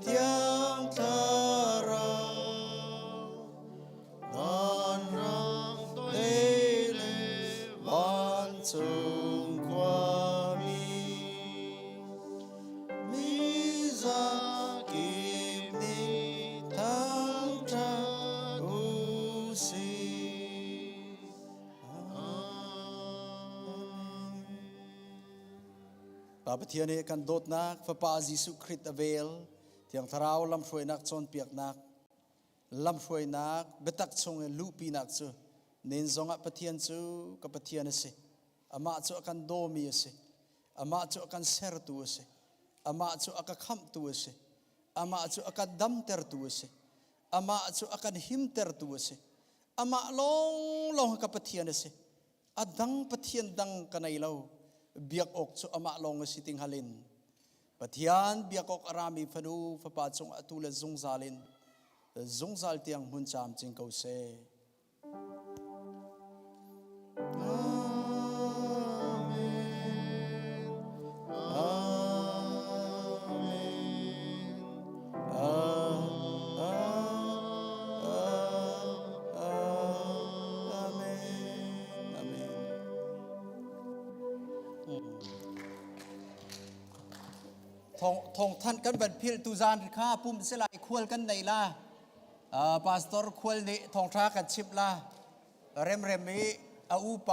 Thiang Thlarau Vanrang te le vancung khuami mi zakip nih thangṭhat u sih. Pa Pathian i kan dawtnak Fapa Jesuh Khrist a vel Thiang Thlarau lamhruainak cawnpiaknak lamhruainak biatak chung i luhpinak cu nen zongah Pathian cu ka Pathian a si. Amah cu a kan dawmi a si. Amah cu a kan sertu a si. Amah cu a ka khamhtu a si. Amah cu a kan damtertu a si. Amah cu a kan himtertu a si. Amah lawnglawng ka Pathian a si. A dang Pathian dang ka nei lo. Biak awk cu amah lawng a si ti hngal in Pathian biak awk a rami fanu fapa cungah atu le zungzal in zungzal tiang hmun camcin ko seh. Thong than kan van phil tu zan kha pum se lai khual kan nei la pastor khual nih thongtha kan chimh la remrem i a upa.